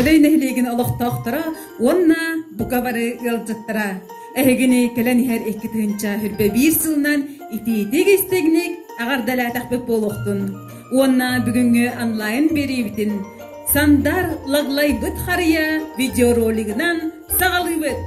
Төлөй нэһилиэгин олохтоохторо уонна бука бары ыалдьыттара! Эһигини кэлэн иһэр 2021 сылынан итиитик-истиҥник эҕэрдэлээтэхпит буолуохтун! Уонна бүгүҥҥү онлайн биэриибитин Сандар лаглайбыт харыйа видеоролигынан саҕалыыбыт!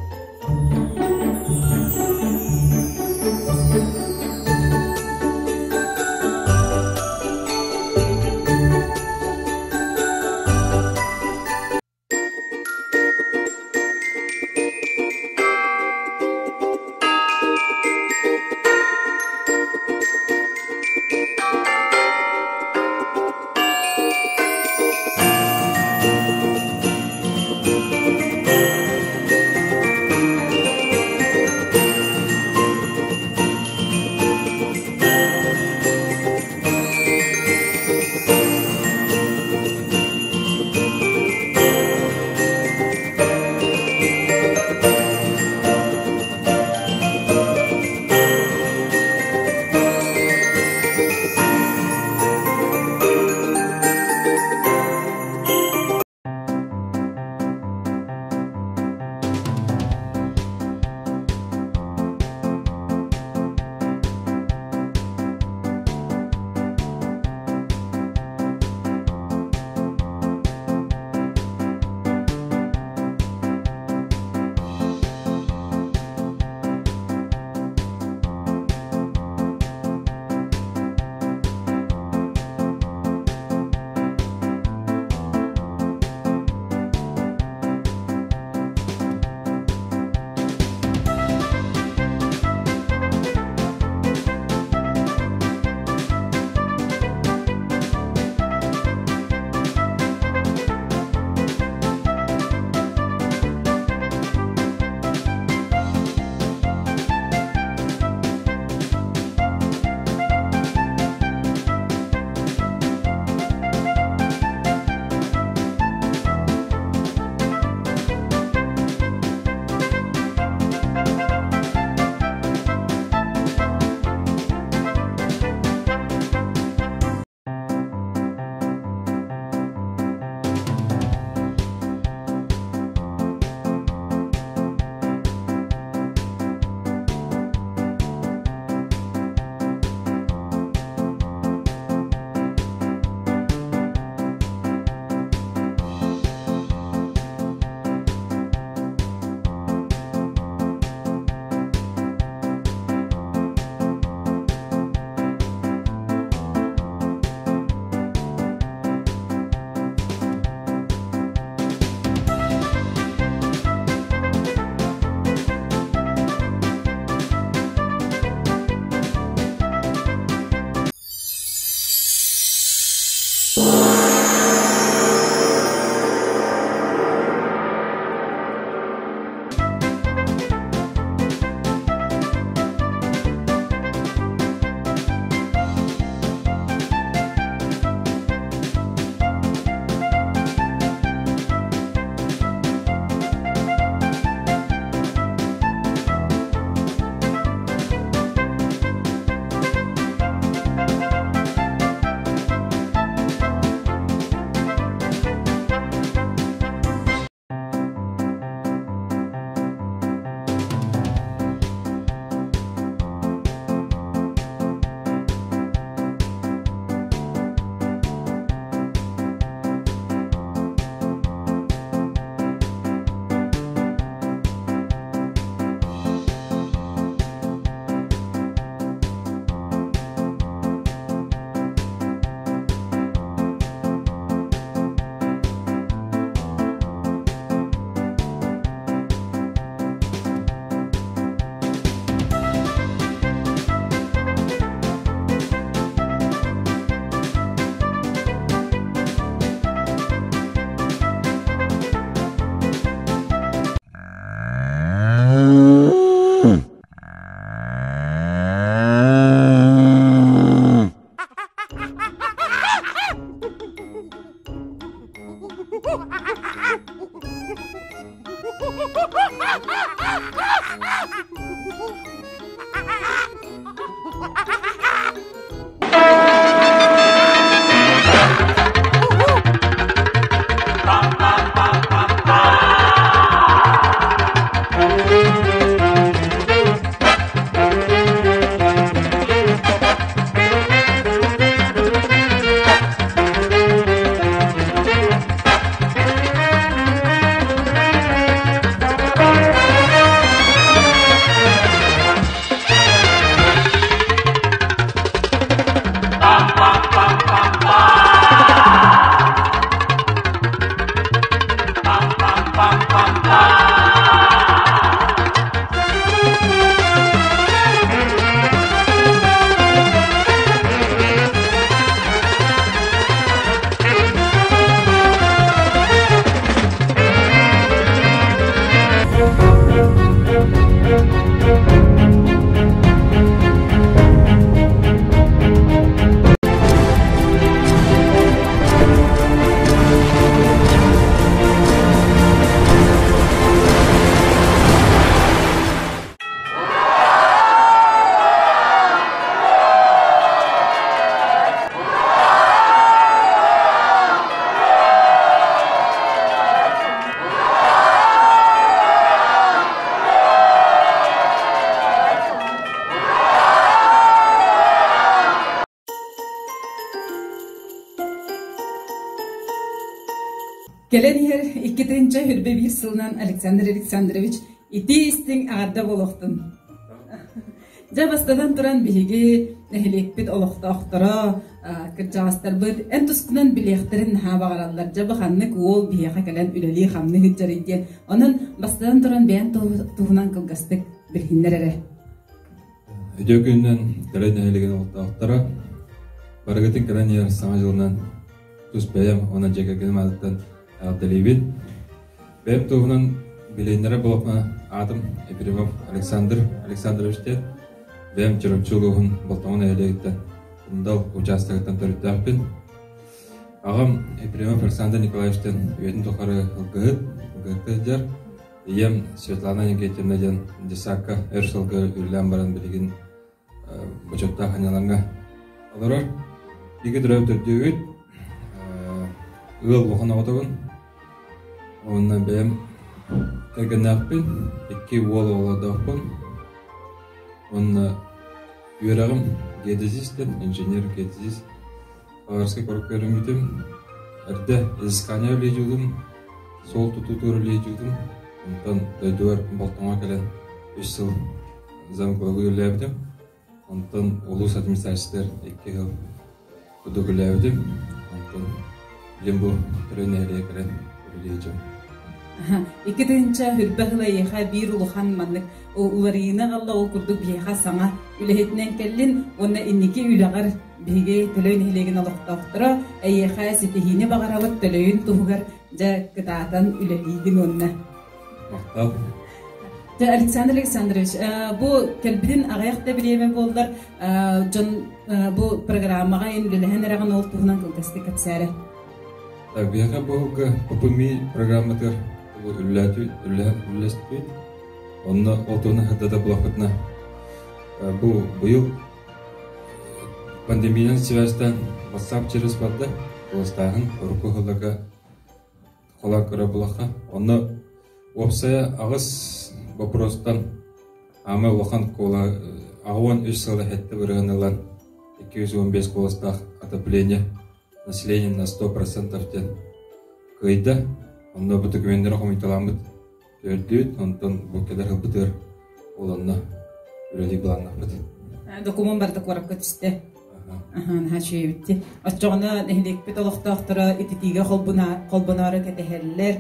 Кэлэн иһэр 2021 сылынан Александр Александрович итии истиҥ эҕэрдэ буолуохтун. Дьэ бастатан туран биһиги нэһилиэкпит олохтоохторо, кырдьаҕастарбыт эн тускунан билиэхтэрин наһаа баҕараллар. Дьэ бу ханнык уол биһиэхэ кэлэн үлэлии-хамныы сылдьарый диэн. Онон бастатан туран бэйэн туһунан кылгастык билиһиннэр эрэ. Үтүө күнүнэн Кэлэй нэһилиэгин олохтоохторо барыгытын кэлэн иһэр Саҥа дьылынан тус бэйэм уонна дьиэ кэргэним аатыттан эҕэрдэлиибин. Бэйэм туһунан билиэннэрэ буолуохха аатым Ефремов Александр Александрович диэн. Бэйэм Чурапчы улууһун Болтоҥо нэһилиэгиттэн Кундал учаастагыттан төрүттээхпин. Аҕам Ефремов Александр Николаевич диэн үйэтин тухары ылгыһыт, ылгыһыкка сылдьар. Ийэм Светлана Никитина диэн десакка өр сылга үлэлээн баран билигин бочуоттаах сынньалаҥҥа олорор. Бииргэ төрөөбүт төрдүөбүт, ыал улахан оҕотобун. Уонна бэйэм кэргэннээхпин, икки уол оҕолордоохпун. Уонна үөрэҕим геодезист диэн, инженер-геодезист. Хабаровскай куоракка үөрэммитим. Эрдэ изыскание үлэлиирим, суол тутуутугар үлэлиирим. Онтон дойдубар Болтоҥо кэлэн үс сыл замглавы үлэлээбитим. Онтон улуус администрациятыгар 2 сыл курдук үлэлээбитим. Онтон билим бу Төрүн нэһилиэгэ кэлэн үлэлиир 2000 сыл эйиэхэ биир улахан маннык уларыйыыны аҕалла, ол курдук биһиэхэ саҥа үлэһитинэн кэллин уонна инники үлэҕэр биһиги Төлөй нэһилиэгин олохтоохторо эйиэхэ ситиһиини баҕарабыт, Төлөйүн туһугар дьэ кытаатан үлэлиигин уонна Махтал. Дьэ, Александр Александрович, бу кэлбитин аҕыйах да бириэмэ буоллар, дьон бу программаҕа эн үлэлэһэн эрэҕин, ол туһунан кылгастык кэпсээрэ. Биһиэхэ буһуга ППМИ программатыгар үлэлэспит. Онно ол туһунан сырдата булахпытына бу быйыл пандемиянан сибээстээн WhatsApp через барда, куоластааһын урукку сылларга холоон көрөр булахха. Онно уопсайа аҕыс боппуруостан аама улахан куола 83 сыла сэттэ бырыһыан ылан 215 куоластаах отопление население на 100% диэн кыайда. Онно бу докуменнары хомуйталааммыт төрдүт, онтон бу кэлэр сылбытыгар ол онно үлэлии былааннаппыт. Докумуон барыта куоракка түстэ. Наһаа үчүгэй Оччоҕуна нэһилиэкпит олохтоохторо ититиигэ холбоноору кэтэһэллэр.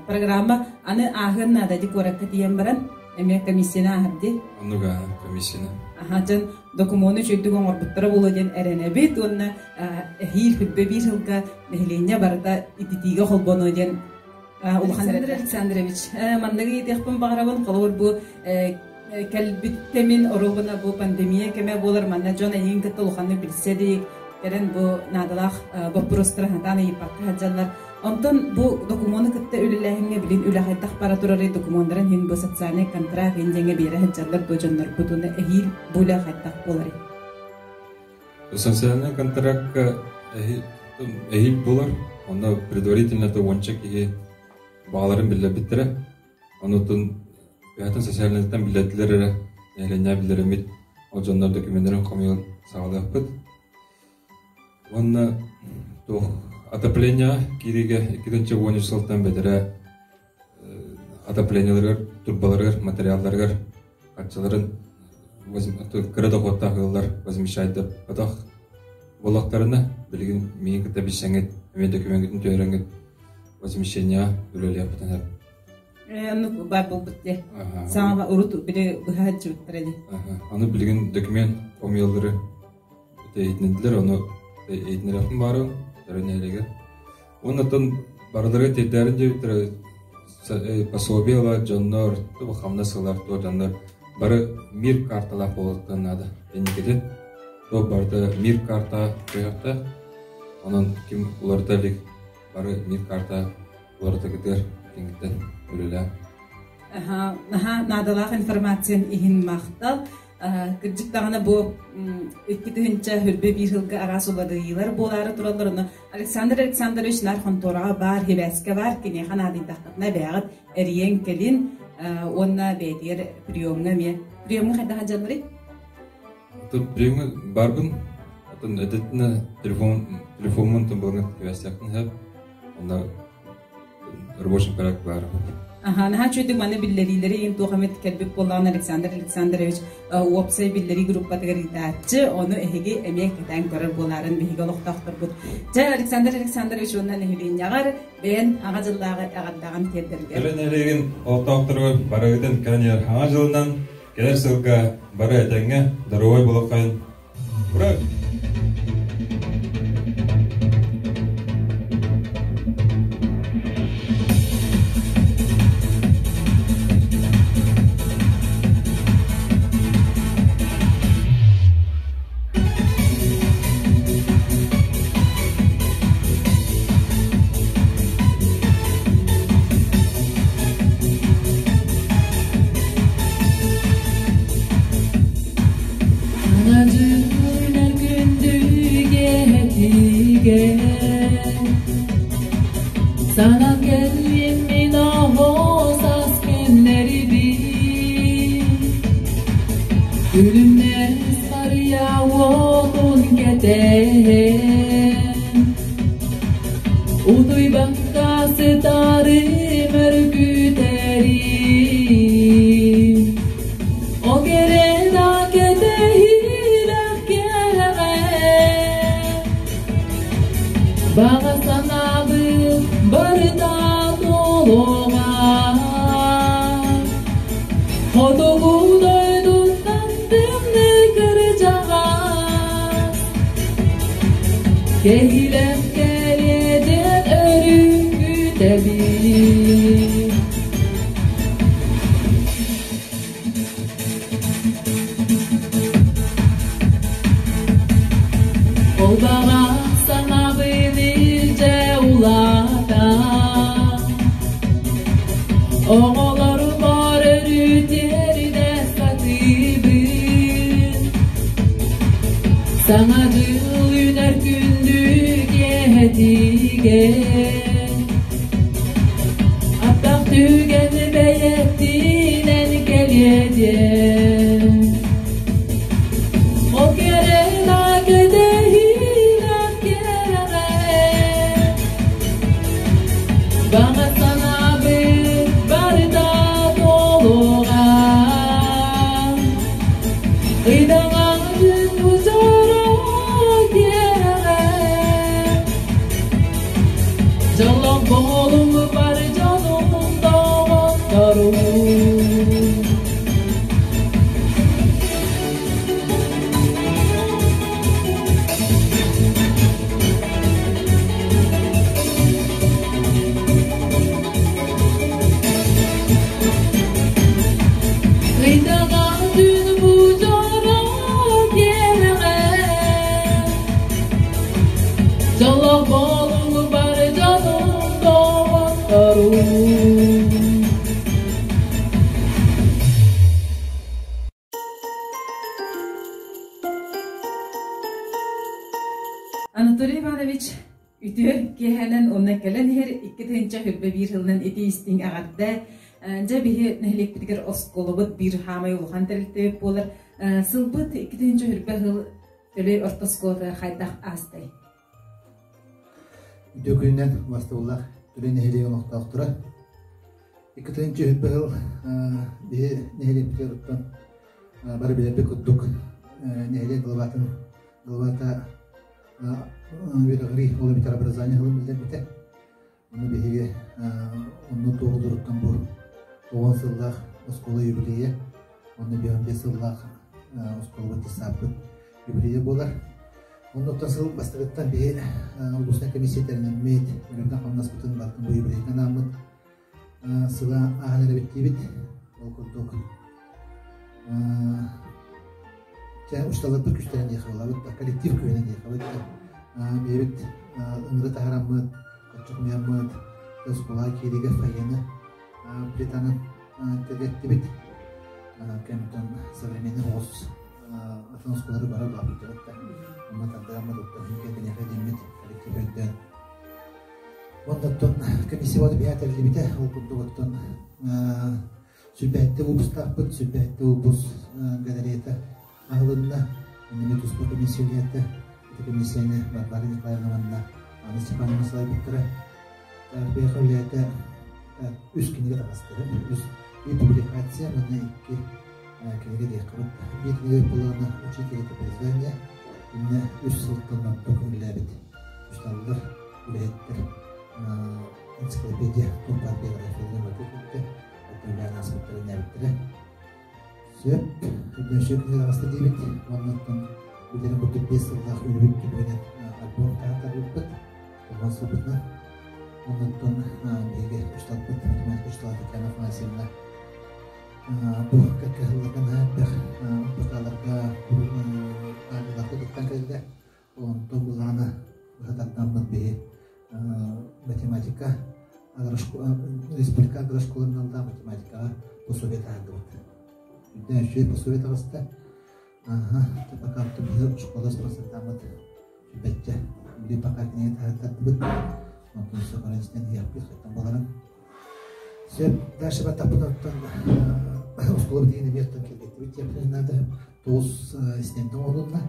Программа аны ааһыан наада ди куоракка тиийэн баран эмиэ комиссияны ааһар ди. Оннук комиссияны. Аха дьон докумуону үчүгдүк оҥорбуттара буолуо диэн эрэнэбит уонна эһиил хүлбэ биир сылга нэһилиэнньэ барыта ититиигэ холбонуо диэн улахан Александр Александрович, манныгы ыйытыахпын баҕарабын, холобур бу кэлбит кэмин оруобуна бу пандемия кэмэ буолар, манна дьон эйигин кытта улаханнык билсэ илик, кэлэн бу наадалаах боппуруостары хатаан ыйыппакка сылдьаллар. Онтон бу докумуону кытта үлэлээһиҥҥэ билин үлэ хайдах бара турарый, докумуоннарын иһин бу социальный контракт иһин диэҥҥэ биэрэ сылдьаллар дуо дьоннорбут уонна эһиил бу үлэ хайдах буоларый? Социальнай контракка эһиил буолар, онно предварительно уонча киһи баҕаларын биллэрбиттэрэ. Онутун бэйэтин социальныйтан биллэрдилэр эрэ, нэһилиэнньэ биллэриммит, ол дьоннор докуменнарын хомуйан саҕалыахпыт. Уонна туох отопление киириигэ 2013 сылтан бэтэрээ отоплениеларыгар, турбаларыгар, материалларыгар харчыларын кыра дохуоттаах ыаллар возмещайдаппатах буоллахтарына, билигин миигин кытта билсэҥҥит, эмиэ докумеҥҥытын түһэрэҥҥит возмещение үлэлиэхпитин сөп. Оннук баар буолбут дии. Саҥа урут били быһа сылдьыбыттара дии. Аны билигин документ хомуйаллары иһитиннэрдилэр, ону иһитиннэриэхпин баарым, төрөн нэһилиэгэр. Уонна барыларыгар тиэрдээрин диэбиттэрэ пособие ылар дьоннор, хамнас ылар туох дьоннор бары мир карталаах буолуохтарын наада. Инникитин туох барыта мир карта кыахта. Онон ким уларыта илик бары мир карта уларытыгытыгар киниттэн үлэлээн. Наһаа наадалаах информациян иһин махтал. Кырдьык даҕаны бу 2021 сылга араас уларыйыылар буолаары тураллар. Ону Александр Александрович наар хонтуораҕа баар, сибээскэ баар, киниэхэ наадыйдаххытына бэйэҕит эрийэн кэлин уонна бэйэтигэр приемҥа эмиэ. Приемҥа хайдах сылдьалларый? Приемҥа барбын. Оттон эдэтинэ телефон телефоммун тымбылыҥа сибээстээхпин сөп. Онно рабочий порядок баар. Аха, наһаа үчүгэй маны биллэриилэри иһин туох эмит кэлбит буоллаҕына Александр Александрович уопсай биллэрии группатыгар ыытааччы, ону эһиги эмиэ кэтээн көрөр буолаарын биһиги олохтоохторбут. Дьэ, Александр Александрович уонна нэһилиэнньэҕэр бэйэн аҕа дьыллааҕы эҕэрдэҕин тиэрдэргэр. Кэлэн нэһилиэгин олохтоохторугар барыгытын кэлэн аҕа дьылынан кэлэр сылга бары этэҥҥэ доруобай буолуоххайын. Ура! Анадырнар күндүгэ этигэ Санан кэллим мин оһос ас күннэрибин Күлүмнэс харыйа уотун кэтэһэн Утуйбакка сытарым өр күүтэрим Ол кэрэ да кэтэһиилээх кэрэҕэ Баҕа санаабыт барыта туолуоҕа Хотугу дойдуттан тымныы кырдьаҕас Кэһиилээх кэриэтин өрүү күүтэбин. Ол баҕа санаабын илдьэ улаатан Оҕолорбор өрүү тиэрдэ сатыыбын Саҥа дьыл үүнэр күндү киэһэтигэр Аттах түгэн бэйэтинэн кэлиэ диэн Ол кэрэ кэтэһиилээх кэрэҕэ Баҕа санаабыт барыта туолуоҕа Ыйдаҥаҕын удьоро киэһэҕэ Дьоллоох буолуҥ бары дьонум доҕотторум. Ыйдаҥа күн бу дьоро киэһэҕэ Дьоллоох буолуҥ бары дьонум доҕотторум. Анатолий Иванович үтүө киэһэнэн уонна кэлэн иһэр 2021 сылынан итии-истиҥ эҕэрдэ. Дьэ биһи нэһилиэкпитигэр оскуолабыт биир хаамай улахан тэрилтэбит буолар. Сылбыт 2021 сыл Төлөй орто оскуолатыгар хайдах аастай? Үтүө күнүнэн убастабыллаах Төлөй нэһилиэгин олохтоохторо. 2021 сыл биһи нэһилиэкпитигэр оттон бары билэрбит курдук нэһилиэк главатын главата үөрэҕирии ол эбэтэр образование сылын биллэрбитэ. Ону биһиги онно туоһулуруттан бу 90 сыллаах оскуола юбилейа, онно 55 сыллаах оскуолабыт десаппыт юбилейа буолар. Оннуттан сыл бастакыттан биһи улуусна комиссия тэринэммит, үлэбитин хамнаспытын барытын бу юбилейга анааммыт сыла ааһан эрэбит диибит. Ол курдук учууталларбыт күүстэрин диэхэ буолабыт, коллектив күүһүнэн диэхэ бэйэбит ыҥыры таһараммыт, коччукмуйаммыт, оскуола кииригэр фойены плитанан тэлгэттибит. Кэмтэн современный оҕус атын оскуолары бара бааппыттар. Онно тардыаммыт, оттон кэнниэхэ диэммит коллектив өйдөөн. Оннуттан комиссия биһа тэриллибитэ, ол курдук оттон Сүбэһиттэ выпустаахпыт, сүбэһиттэ выпуск галереята аһылынна. Инники туспа комиссия ити комиссияны Варвара Николаевна уонна Анна Степановна салайбыттара. Биэхэ үлээтэ үс кинигэ таҕыстара. Үс биир публикация, манна икки кинигэ диэххэ. Биир кинигэ былаана «Учитель это призвание». Иннэ үс сылтан ордук үлэлээбит учууталлар, үлэһиттэр энциклопедия туох биографияларын барыта киирдэ. Үлээн ааспыттара иннээбиттэрэ. Сөп, өйдөшө кинигэ таҕыста диибит. Оннуттан билэрин курдук 5 сыллаах үлэбит түмүгүнэн альбом таһаартарбыппыт. Туһан сылбытына. Оннуттан биһиги учууталбыт математика учуутала Татьяна Афанасьевна бу кэккэ сылларга наһаа элбэх НПК-ларга, армияларга кыттан кэллэ. Онтон былаана быһа тардаммыт биһи математика республика агрошколарын аллаах математикаҕа пособие таһаардыбыт. Үрдүнэн үчүгэй пособие таҕыста. Аха, пока биһи школа спонсордааммыт сүбэччэ били пока кинигэ таһаартардыбыт. Онтон сокорон истэн иһиэхпит хайтан буоларын. Сөп, дальше баттаппыт оттон оскуола битигин эмиэ оттон кэлгэттибит диэхпин наада. Тоҕус стендэн оҥоһулунна.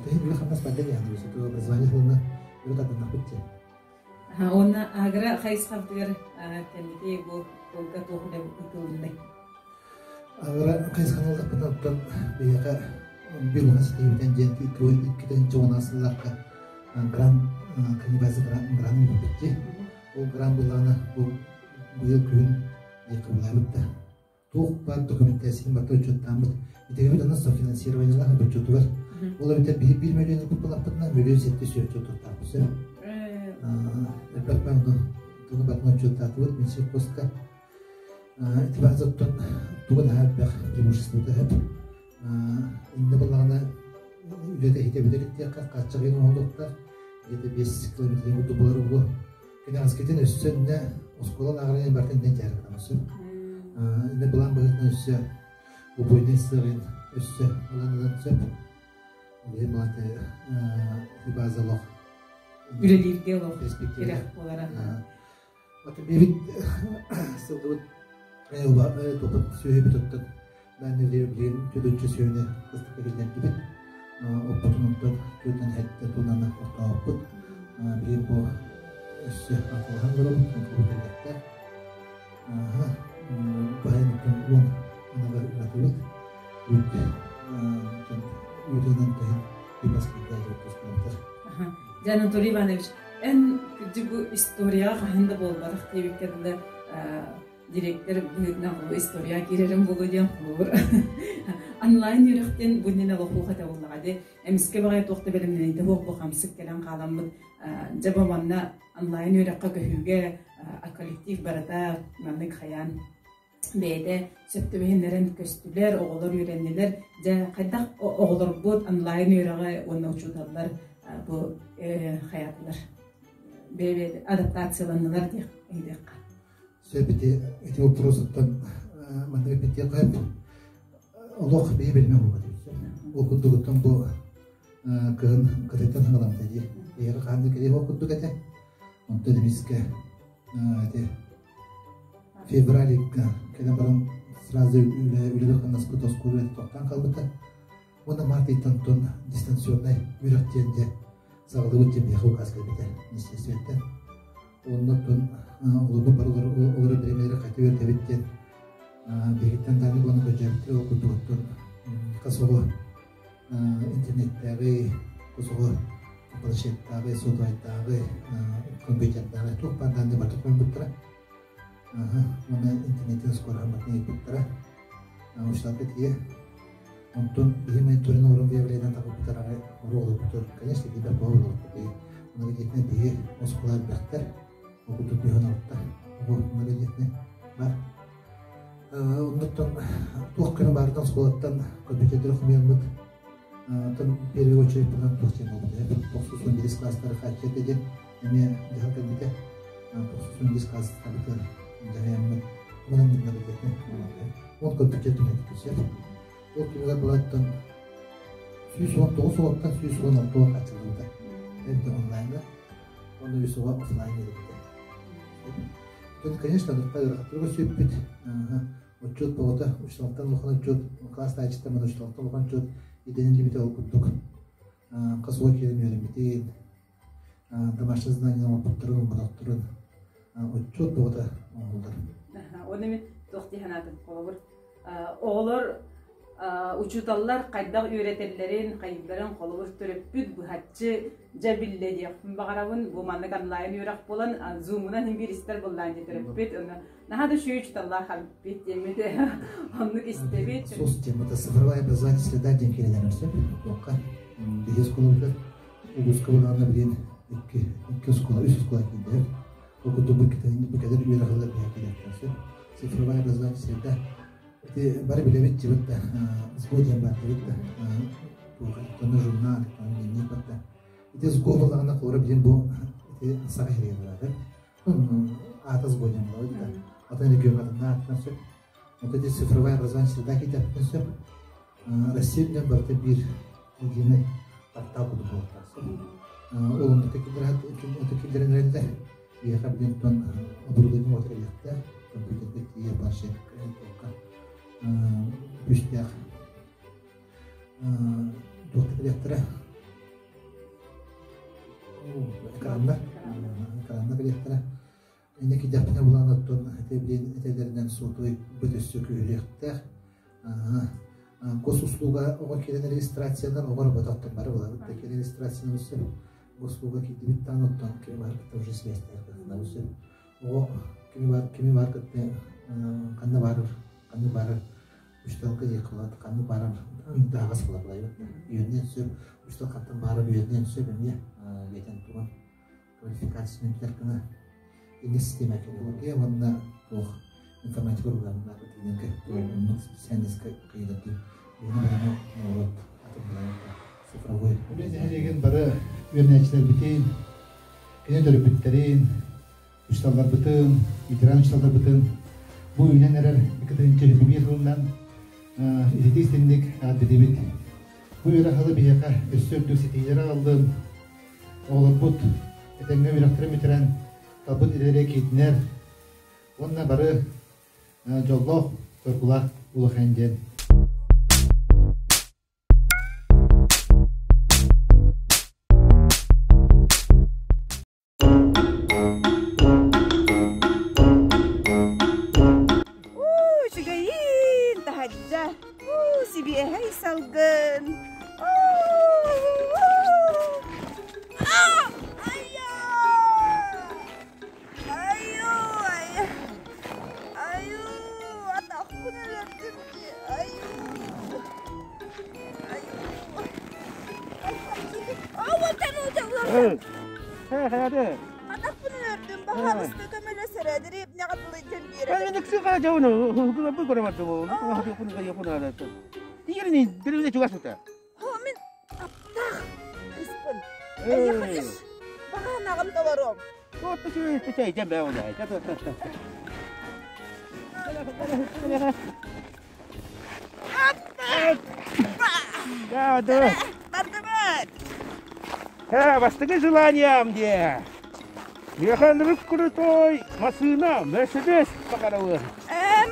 Тыһын үлэ хамнас барда диэхин образование сылына өрө тардыннахпыт диэн. Уонна агро хайысхабытыгар кэнники бу тылга туох үлэ ыытылыннай? Агро хайысханы ыллахпытына оттон биһиэхэ биир улахан ситиһиибитэн диэн иккитэн чоҕуна сылларга грант каннибализм гранын ыыппыт дии. Ол грант буллаҕына бу быйыл күһүн диэххэ булаабыт да. Туох баар документацияны барыта учуоттааммыт. Итигибит аны софинансированиелаах бюджетугар. Ол эбэтэр биһи 1 миллион ылбыт буллахпытына миллион сэттэ сүүс учуоттаахпыт сөп. Элбэх бааны тугу барытын учуоттаатыбыт Минсельхозка. Ити баазаттан тугу наһаа элбэх преимуществота сөп. Иннэ буллаҕына үлэтэ иһитэ бүтэр диэххэ хааччаҕын оҥоһулуохтаах. Где-то 5 километр курдук буолар буолуо. Кэнэҕэскитин өссө иннэ оскуола лааҕырын барытын иннэ дьарыктанар сөп. Иннэ былаан быһыытынан өссө убойнай сыаҕын өссө ылан сөп. Билим былааты база олох үлэлииргэ олох тирэх буолара. Аты бэбит сылдыбыт топут сүөһүбүт оттон Данилия билигин төдөнчө сүөһүнү кыстыкка киллэрдибит. Оппутун оттон түөртэн сэттэ туонаны оттообуппут. Билигин бу өссө атылаһан олоробут, онтубут элбэхтэр. Баһайын оттон уон аныгар ыратыбыт. Үүт үүтүнэн тэһин бибас киирдэ тускулабытар. Дьэ, Анатолий Иванович, эн кырдьык бу историяҕа хаһан да буолбатах диэбиккэ дылы директор быһыытынан бу история киирэрим буолуо диэн холобур онлайн үөрэхтэн бу иннинэ олохуох этэ буоллаҕа дии эмискэ баҕайы туох да бэлэмнэниитэ суох бу хамсык кэлэн хааламмыт дьэ бу манна онлайн үөрэххэ көһүүгэ коллектив барыта маннык хайаан бэйэтэ сөп түбэһиннэрэн көстүлэр, оҕолор үөрэннилэр. Дьэ, хайдах оҕолорбут онлайн үөрэҕи уонна учууталлар бу хайаатылар бэйэ адаптацияланнылар диэх ыйдыахха. Сөп ити ити вопросуттан маннык эппиттиэххэ олох бэйэ билимэ буолбат Ол курдугуттан бу кыһын кытайтан хаҥаламмыта дии. Эйиэхэ хаһан да кэлиэх ол курдук этэ. Онтон эмискэ ити февральга кэлэн баран сразу үлэ хамнаспыт оскуола үлэтэ тохтоон хаалбыта. Уонна март ыйтан тон дистанционнай үөрэх диэн дьэ саҕалыыбыт диэн биһиэхэ указ кэлбитэ министерствоттан. Онно тон олорбут бары олорор бириэмэлэри хайта үөрэтэбит диэн биһигиттэн даҕаны уонна көрдөөбүттэр ол курдук оттон хас оҕо интернеттээҕи, хас оҕо планшеттааҕы, сотовайдааҕы, компьютердааҕы туох баар даҕаны барыта хомуйбуттара. Уонна интернеттэн скоро барытын ыйыппыттара. Учууталга тиийэ. Онтон биһи мониторинг оҥорон выявлениетынан тахпыттар аҕай оруолларбытыгар, конечно, элбэх буола олорбут. Биһи многодетнай биһи оскуола элбэхтэр, ол курдук биһи алта оҕо многодетнай бар. Оннуттан туох көмө баарынан оскуолаттан компьютердары хомуйаммыт. Оттон первый очередь булан туох диэн буолбута. Тохсус биирис класстары хааччыйата диэн эмиэ дьаһал кэлбитэ. Тохсус биирис класстарбытыгар дьаһайаммыт манан многодетнай Ол компьютер түҥэтиккэ Ол түмүгэр булаттан 119 уоттан 116 уот ачыллыбыта. Эрдэ онлайнга, уонна үс уга офлайн үөрэппитэ. Тут, конечно, ыарахаттарга сүппүт. Отчет боҕото, учууталтан улахан отчет, класс таайчыттан учууталтан улахан отчет идэниллибитэ ол курдук. Хас уол киирэн үөрэммитин, домашнее задание оҥорбуттарын, оҥорботохторун. Отчуот тоҕото оҥоһуллар. Оны мин туох дии санаатым холобур оҕолор учууталлар хайдах үөрэтэллэрин, хайыылларын холобур төрөппүт быһаччы дьэ биллэ диэхпин баҕарабын. Бу маннык онлайн үөрэх буолан зумунан иһин биир истэр буоллаан дьэ төрөппүт. Онно наһаа да үчүгэй учууталлаах эбиппит диэммит оннук истэбит. Сос темата цифровая образование среда диэн киирэн сөп. Туохха биһи оскуолабытыгар улууска булаанна билин икки икки оскуола, үс оскуола киирдилэр. Ол курдук бу кэлэр үөрэх ылар биһи киириэхтэрин сөп. Цифровая образование среда Ити бары билэбит дьибит да, СГО диэн баар дебит да, туох электронный журнал, электронный дневник бар да. Ити СГО буоллаҕына холобура билин бу ити саха иһиригэр барар. Аата СГО диэн буолабыт да. Атын регионнарынан ааттан сөп. Вот эти цифровая образование среда киитэппин сөп. Россия үрдүнэн барыта биир единый портал курдук буолуохтаах сөп. Ол оннук киллэрэн эрэллэр. Биһиэхэ билин тон оборудование отыр элэхтээх, компьютерга тиийэ планшетка, күүстээх туохта кэлиэхтэрэ экраннар экраннар кэлиэхтэрэ инники киирдэхпинэ булан оттон ити билин этэллэринэн сотовый быт өссө күүһүрүөхтээх госуслуга оҕо киирэн регистрациянан оҕо робототтон бары булабыт да киирэн регистрациянан өссө госуслуга киирдибит даҕаны оттон кими баар кытта уже связьтаах өссө оҕо кими бар кими бар кытта ханна барар ханна барар учталка диэххэ ханна барар дааҕас була үөннэн сөп учтал хантан баарар үөннэн сөп эмиэ бэйтэн туран квалификацияны билэр гына инник система технология уонна туох информатика уругамнаах итиннэргэ оннук специальностька кыйдаргы уонна бараны норуот цифровой Үлэ нэһилиэгин бары үөрэнээччилэрбитин, кини төрөппүттэрин, учууталларбытын, ветеран учууталларбытын бу үүнэн эрэр икки биир сылынан ититии истинник эҕэрдэлиибит. Бу үөрэх сыла биһиэхэ өссө үрдүк ситиһиилэри аҕаллын, Оҕолорбут этэҥҥэ үөрэхтэрин бүтэрэн, талбыт идэлэрэ киирдинэр уонна бары дьоллоох, соргулаах улахан диэн. Үчүгэйин таһырдьа, сибиэһэй салгын. Атахпын өлөрдүм, баһаалыста көмөлөс эрэ, дэриэбинэҕэ тылыйдьан биэрэр. Мин аптаах кыыспын. Эйиэхэ үс баҕанаҕын толоруом. Да, да. Бардыбыт. Бастакы желанием де. Механрык крутой машина, Мерседес баҕарабын.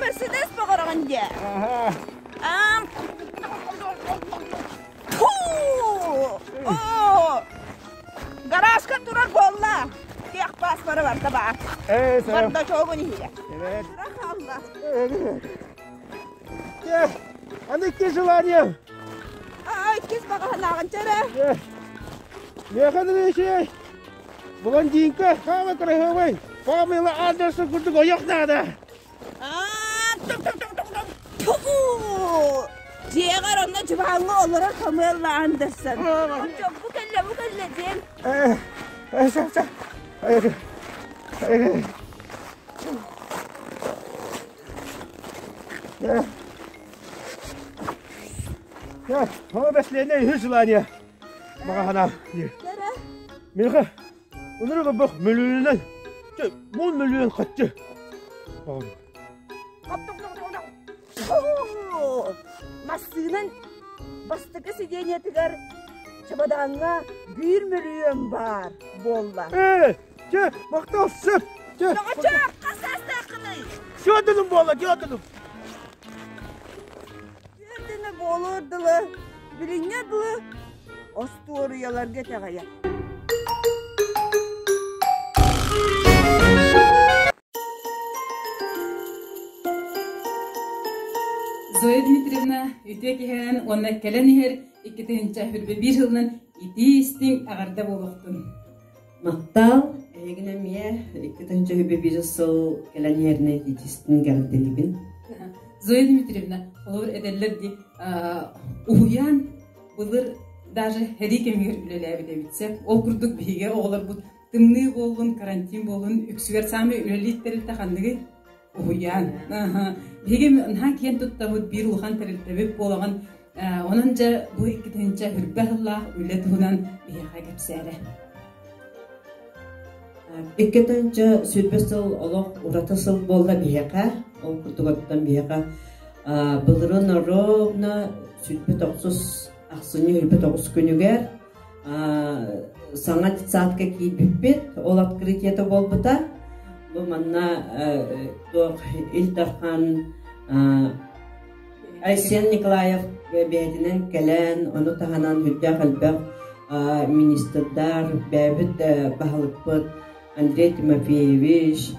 Мерседес баҕараҕын дии. Ага. О! Гаражка турар буолла. Тех паспоры барда баар. Бардачогун иһиэ. Тура хаалла. Аны икки желание. А, иккис баҕаһынааҕын чэрэ. Механ Ильич, блондинка, самый красивый, Памела Андерсон курдук ойох надо. Дьиэҕэр онно дьыбааҥҥа олорор Памела Андерсон. Бу кэллэ, бу кэллэ диэн. О, бэслиэнэ үһүс желание. Маҕаһана. Миха, онору бөх мөлүөнүнэн, мун мөлүөн хаччы. Массыынан бастакы сидениетыгар чабадаҥҥа биир мөлүйүөн баар буолла. Ээ, чэ, махтал, сөп. Чэ. Доҕоччуок, хас саастааххыный? Сөөдүнүм буолла, дьиэдүнүм. Түөрдүнэ буолуор дылы, билиҥҥэ дылы остуоруйаларга итэҕэйэр. Зоя Дмитриевна үтүө киһинэн уонна кэлэн иһэр 2021 сылынан итии истиҥ эҕэрдэ буолуохтун. Махтал, эһигин эмиэ 2021 сыл кэлэн иһэринэ итиитистин эҕэрдэлиибин. Зоя Дмитриевна, олор этэллэр дии, уһуйаан былыр даже сэрии кэмигэр үлэлээбит эбит сөп. Ол курдук биһиги оҕолорбут тымныы буоллун, карантин буоллун, үксүгэр саамай үлэлиир тэрилтэ ханныгый? Уһуйаан. Биһиги наһаа киэн туттабыт биир улахан тэрилтэбит буолаҕын. Онон дьэ бу 2021 сыллаах үлэ туһунан биһиэхэ кэпсээрэ. 2021 сыл олох ураты сыл буолла биһиэхэ. Ол курдук оттон биһиэхэ былырын ровно 29 ахсынньы 29 күнүгэр саҥа детсадка киирбиппит, ол открытиета буолбута. Бу манна туох Ил Дархан Айсен Николаев бэйэтинэн кэлэн, ону таһынан үрдээх элбэх министрдар, бэйэбит баһылыкпыт Андрей Тимофеевич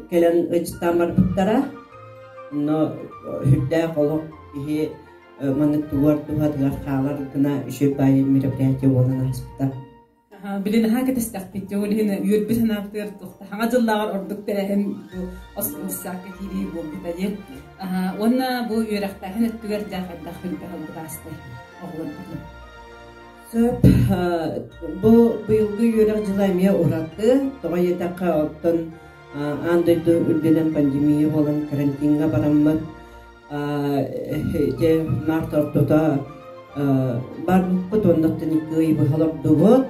кэлэн ыалдьыттаан барбыттара. Но үрдээх олох киһи маннык тугар туһатыгар хаалар гына үчүгэй баайы мероприятие буолан ааспыта. Билин аһаа кэтэстэхпит, ол иһин үөрбүт санаабытыгар хаҥа дьыллааҕар ордук тэрээһин бу оскуоласка киирии буолбута диэн. Уонна бу үөрэхтээһин өттүгэр дьэ хайдах билбэһэлбит аастай оҕолорбутун. Сөп. Бу быйылгы үөрэх дьыла эмиэ ураты. Тоҕо диэтэххэ, оттон аан дойду үрдүнэн пандемия буолан карантиҥҥа бараммыт Ити март ортото барбыппыт уоннаттан икки ый быһа олордубут.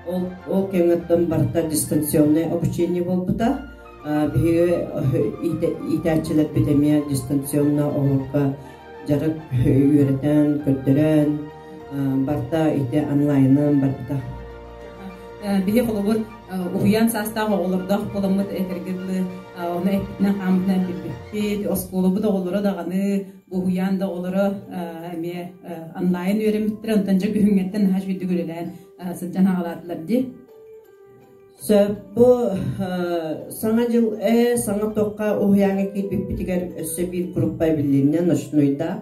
Ол, ол кэмҥэттэн барыта дистанционное обучение буолбута. Биһиги иитээччилэрбит эмиэ дистанционно оҕолорго дьарык үөрэтэн, көрдөрөн, барыта ити онлайнынан барбыта. Биһи холобур уһуйаан саастаах оҕолордоох буоламмыт этэргэ дылы ону эппитинэн-хааммытынан билбиппит. Оскуолабыт оҕолоро даҕаны, уһуйаан да оҕолоро эмиэ онлайн үөрэммиттэрэ. Онтон дьэ күһүҥҥэттэн наһаа үчүгэйдик үлэлээн сылдьан аҕалаатылар дии. Сөп. Бу Саҥа дьыл саҥа тохха уһуйааҥҥа киирбиппитигэр өссө биир группа эбилиннэ ночнойдаах,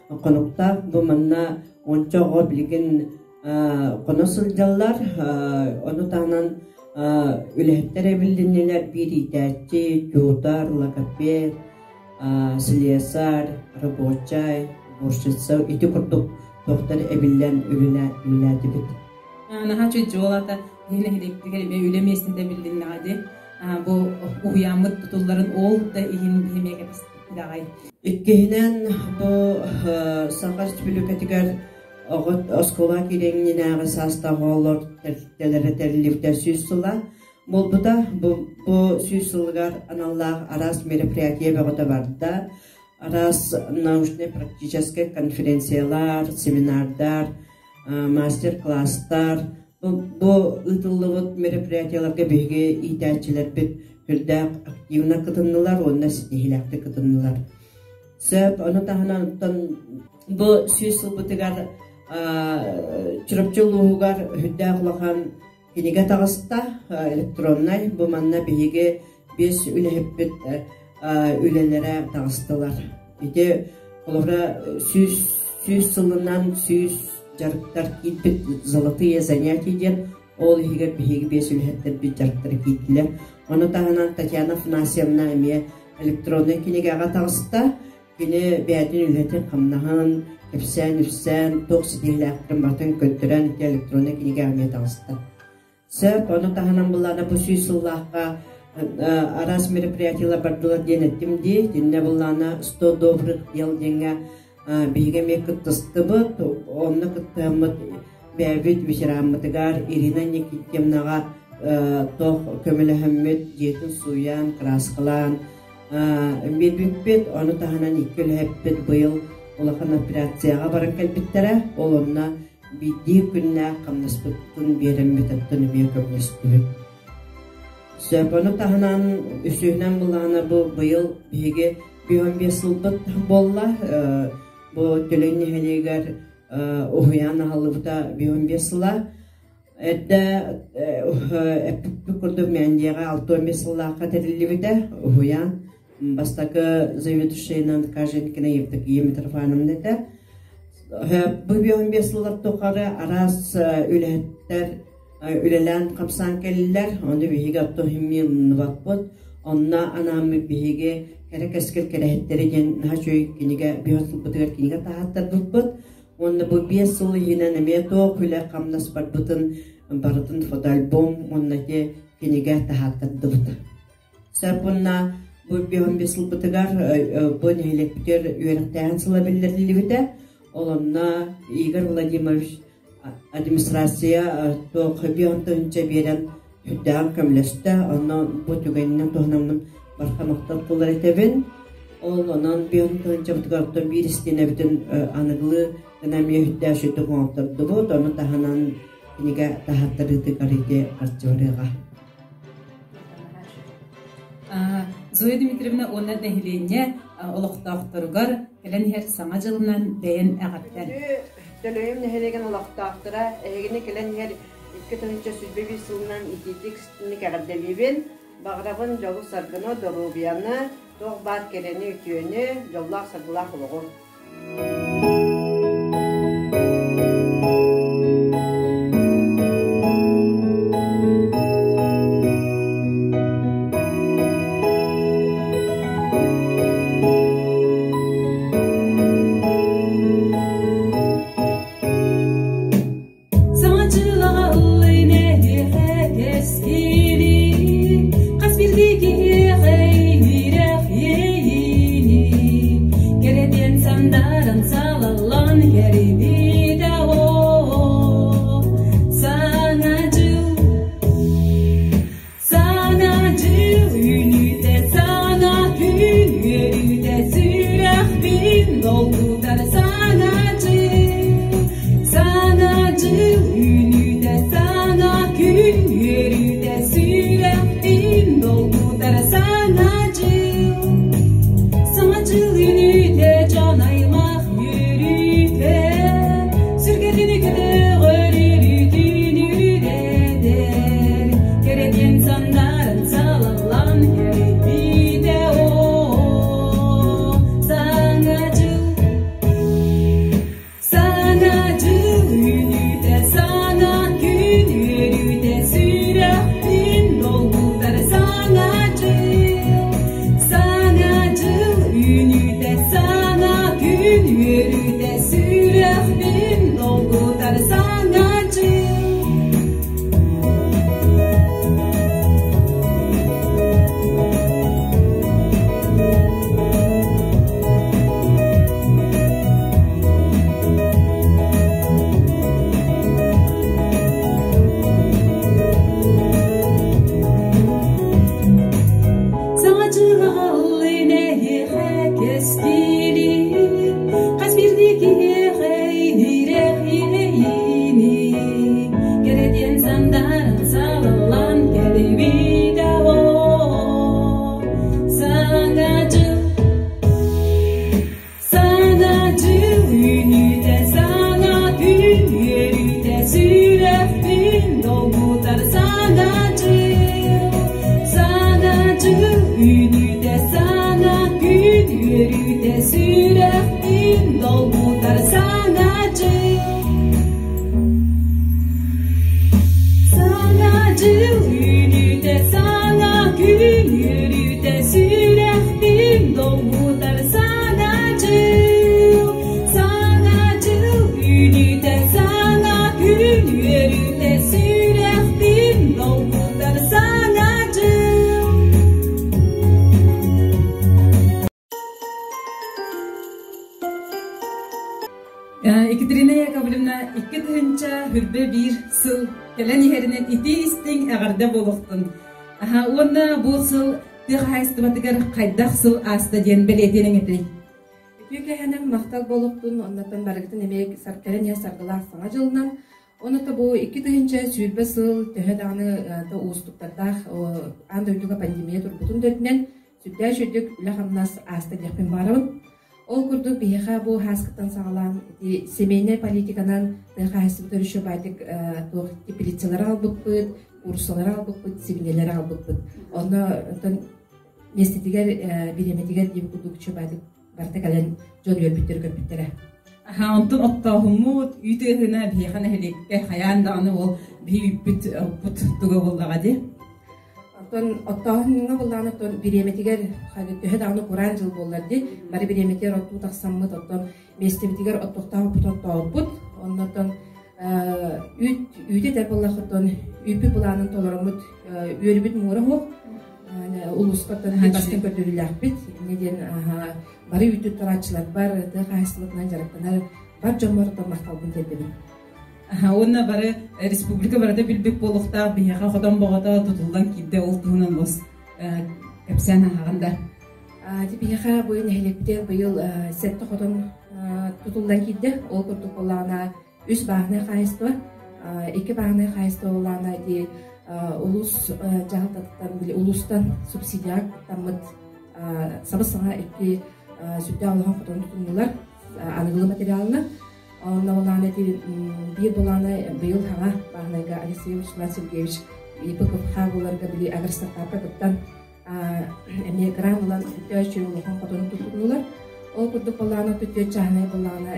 хонуктаах. Бу манна уонча оҕо билигин хоно сылдьаллар. Ону таһынан үлэһиттэр эбилиннилэр биир иитээччи, тьютор, логопед, слесарь, рабочай, уборщица ити курдук туохтар эбиллэн үлэлээтибит. Наһаа үчүгэй дьуолата киһи нэһилиэктигэр эмиэ үлэ миэстэтэ биллиннэҕэ дии. Бу уһуйааммыт тутулларын ол да иһин биһи эмиэ кэтэспиппит аҕай. Иккиһинэн, бу Саха Республикатыгар Оҕо оскуола киириэҥнинээҕи саастаах оҕолор тэрилтэлэрэ тэриллибитэ 100 сыла буолбута. Бу, бу 100 сылыгар аналлаах араас мероприятие бөҕөтө барда. Араас научнай-практическай конференциялар, семинардар, мастер-класстар. Бу, бу ыытыллыбыт мероприятиеларга биһиги иитээччилэрбит сүрдээх активно кытыннылар уонна ситиһиилээхтик кытыннылар. Сөп, ону таһынан оттон бу 100 сылбытыгар Чурапчы улууһугар үрдээх улахан кинигэ таҕыста, электроннай. Бу манна биһиги биэс үлэһиппит үлэлэрэ таҕыстылар. Ити холобура 100 сылынан 100 дьарыктар киирбит «Золотые занятия» диэн ол иһигэр биһиги биэс үлэһиттэрбит дьарыктара киирдилэр. Ону таһынан Татьяна Афанасьевна эмиэ электроннай кинигэҕэ таҕыста. Кини бэйэтин үлэтин-хамнаһын, кэпсээн-үпсээн, туох ситиһиилээхтэрин барытын көрдөрөн ити электроннай кинигэҕэ эмиэ таҕыста. Сөп, ону таһынан былаана бу 100 сыллаахха араас мероприятиелар бардылар диэн эттим дии. Итиннэ былаана 100 добрых дел диэҥҥэ биһиги эмиэ кыттыстыбыт. Онно кыттыһаммыт бэйэбит ветераммытыгар Ирина Никитьевнаҕа туох көмөлөһөммүт, дьиэтин сууйан, кырааскалаан биэрбиппит. Ону таһынан икки үлэһиппит быйыл улахан операцияҕа баран кэлбиттэрэ. Ол онно биирдии күннээх хамнаспытын биэрэммит, оттон эмиэ көмөлөстүбүт. Сөп, ону таһынан үсүһүнэн былаана бу быйыл биһиги 55 сылбыт буолла. Бу Төлөй нэһилиэгэр уһуйаан аһыллыбыта 55 сыла. Эрдэ эппиппит курдук Мээндиэҕэ 65 сыллаахха тэриллибитэ уһуйаан. Бастакы заведующайынан Каженкина Евдокия Митрофановна этэ. Бу 55 сыллар тухары араас үлэһиттэр үлэлээн хамсаан кэллилэр. Ону биһиги отто химмиылынныбаппыт. Онно анааммыт биһиги кэрэ кэскил кэрэһиттэри диэн наһаа үчүгэй кинигэ биһиги сылбытыгар кинигэ таһааттарбыппыт. Уонна бу 5 сыл иһинэн эмиэ туох үлэ-хамнас барбытын барытын фотоальбом уонна ити кинигэ таһааттардыбыт. Сөп уонна бу 55 сылбытыгар бу нэһилиэкпитигэр үөрэхтээһин сыла биллэриллибитэ. Ол онно Игорь Владимирович администрация туох 50 биэрэн үрдээҕин көмөлөстө. Онно бу түгэнинэн туһанаммын барха махтал тыллар этэбин. Ол онон 50 оттон биир истиэнэбитин аныгылыы гына эмиэ үттээх сүтүк оҥоттордубут. Ону таһынан кинигэ таһааттарыытыгар ити харчы барыаҕа. Зоя Дмитриевна уонна нэһилиэнньэ олохтоохторугар кэлэн иһэр Саҥа дьылынан бэйэн эҕэрдэн. Төлөйүм нэһилиэгин олохтоохторо эһигини кэлэн иһэр 2021 сылынан итиитик истинник эҕэрдэлиибин. Баҕарабын дьолу-саргыны, доруобуйаны, туох баар кэрэни, үтүөнү, дьоллоох-саргылаах олоҕу. Саҥа дьылаҕа ыллыйын эһиэхэ кэскили, хас биирдии киһиэхэ иһирэх иэйиини, кэрэтиэн сандаран салаллан кэрибитэ оо. Саҥа дьыл, саҥа дьыл үүнүүтэ, саҥа күн үөрүүтэ, сүрэхпин долгутар саҥа дьыл. Саҥа дьыл үүнүүтэ, саҥа күн үөрүүтэ, сүрэхпин долгутар саҥа дьыл. Саҥа дьыл үүнүүтэ, дьон аймах үөрүүтэ, сүргэтин көтөҕөр үөрүүтүн үрдэтэр, кэрэтиэн сандаран салаллан кэлбитэ оо, саҥа дьыл. Саҥа дьыл үүнүүтэ, саҥа күн үөрүүтэ, сүрэхпин долгутар саҥа дьыл. Саҥа дьыл үүнүүтэ, саҥа күн үөрүүтэ, сүрэхпин долгутар саҥа дьыл. Саҥа дьылаҕа ыллыын эһиэхэ кэскили, хас биирдии киһиэхэ иһирэх иэйиини, кэрэтиэн сандаран салаллан кэлибитэ оо, саҥа дьыл. Саҥа дьыл үүнүүтэ, саҥа күн үөрүүтэ, сүрэхпин долгутар саҥа дьыл. Саҥа дьыл үүнүүтэ, саҥа күн үөрүүтэ, сүрэхпин долгутар саҥа дьыл. Саҥа дьыл үүнүүтэ, саҥа күн үөрүүтэ, сүрэхпин долгутар саҥа дьыл. Саҥа дьыл үүнүүтэ, саҥа күн үөрүүтэ, сүрэхпин долгутар саҥа дьыл. Екатерина Яковлевна 2021 сыл кэлэн иһэринэн итии истиҥ эҕэрдэ буолуохтун. Уонна бу сыл тыа хаһаайыстыбатыгар хайдах сыл ааста диэн бэлиэтиэниҥ этэй? Үтүө кэһэнэн махтал буолуохтун, оннуттан барыгытын эмиэ кэлэн иһэр саргылаах саҥа дьылынан. Онута бу 2020 сыл төһө даҕаны уустуктардаах аан дойдуга пандемия турбутун да үрдүнэн сүрдээх үчүгдүк үлэ-хамнас ааста диэхпин баҕарабын. Ол курдук биһиэхэ бу һааскыттан саҕалаан ити семейнай политиканан тыа хаһаайыстыбата өрүшө баайдык туох теплицалары албыппыт, кууруссалары албыппыт, сибинэлэри албыппыт. Онно онтон миэстэтигэр бириэмэтигэр диэн курдук чөбаатык барыта кэлэн дьон үөрбүттэр көрбүттэрэ. Онтон оттооһуммут үүт ыаһына биһиэхэ нэһилиэккэ хайаан даҕаны ол биһи үүппүт оппут туга буоллаҕа дии. Оттон оттооһуҥҥа буллаҕына оттон бириэмэтигэр төһө даҕаны кураан дьыл буоллар дии бары бириэмэтигэр оттуу тахсаммыт оттон миэстэбитигэр оттуохтаахпыт оттообуппут оннотон үүт үүтү этэр буоллаххыттан үүппүт былаанын толороммут үөрүбүт муора суох улууска бастыҥ көрдөрүүлээхпит инньэ диэн бары үүт туттарааччыларбар тыа хаһаайыстыбатынан дьарыктанар бар дьоммор махталбын тиэрдэбин. Уонна бары республика барыта билбит буолуохтаах биһиэхэ хотон боҕото тутуллан киирдэ ол туһунан бос кэпсээн аһаҕын да. Биһиэхэ бу нэһилиэкпитигэр быйыл сэттэ хотон тутуллан киирдэ. Ол курдук буоллаҕына үс бааһынай хаһаайыстыба, икки бааһынай хаһаайыстыба буоллаҕына ити улуус дьаһалтатыттан били улуустан субсидияҕа кыттаммыт сабыс-саҥа икки сүрдээх улахан хотон тутуннулар аныгылы материалынан. Онно былаана ити биир былаана быйыл хаҥа бааһынайга Алексей Руслан Сергеевич ИПКХ буоларга били агростартапка кыттан эмиэ грант ылан үтөөччү улахан хотону туттулар. Ол курдук былаана түтүө чааһынай былаана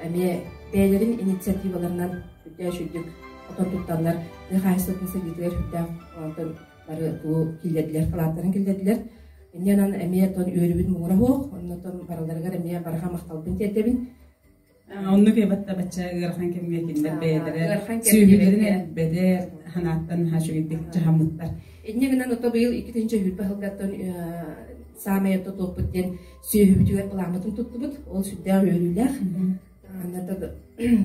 эмиэ бэйэлэрин инициативаларынан үтөөч үрдүк хотон туттаннар тыа хаһаайыстыбатын сайдыытыгар сүрдээх онтон бары туу киллэрдилэр, халааттарын киллэрдилэр. Инньэ эмиэ тон үөрүбүт муҥура суох, оннотон барыларыгар эмиэ барҕа махталбын тиэрдэбин. Оннук эбэтэ бачча ыарахан кэмҥэ кинилэр бэйэлэрэ сүөһүлэрин элбэтэр ханааттан наһаа үчүгэйдик дьаһаммыттар. Инньэ гынан ото быйыл 2020 сылгаттан саамай ото туоппут диэн сүөһүбүтүгэр былааммытын туттубут. Ол сүрдээх үөрүүлээх.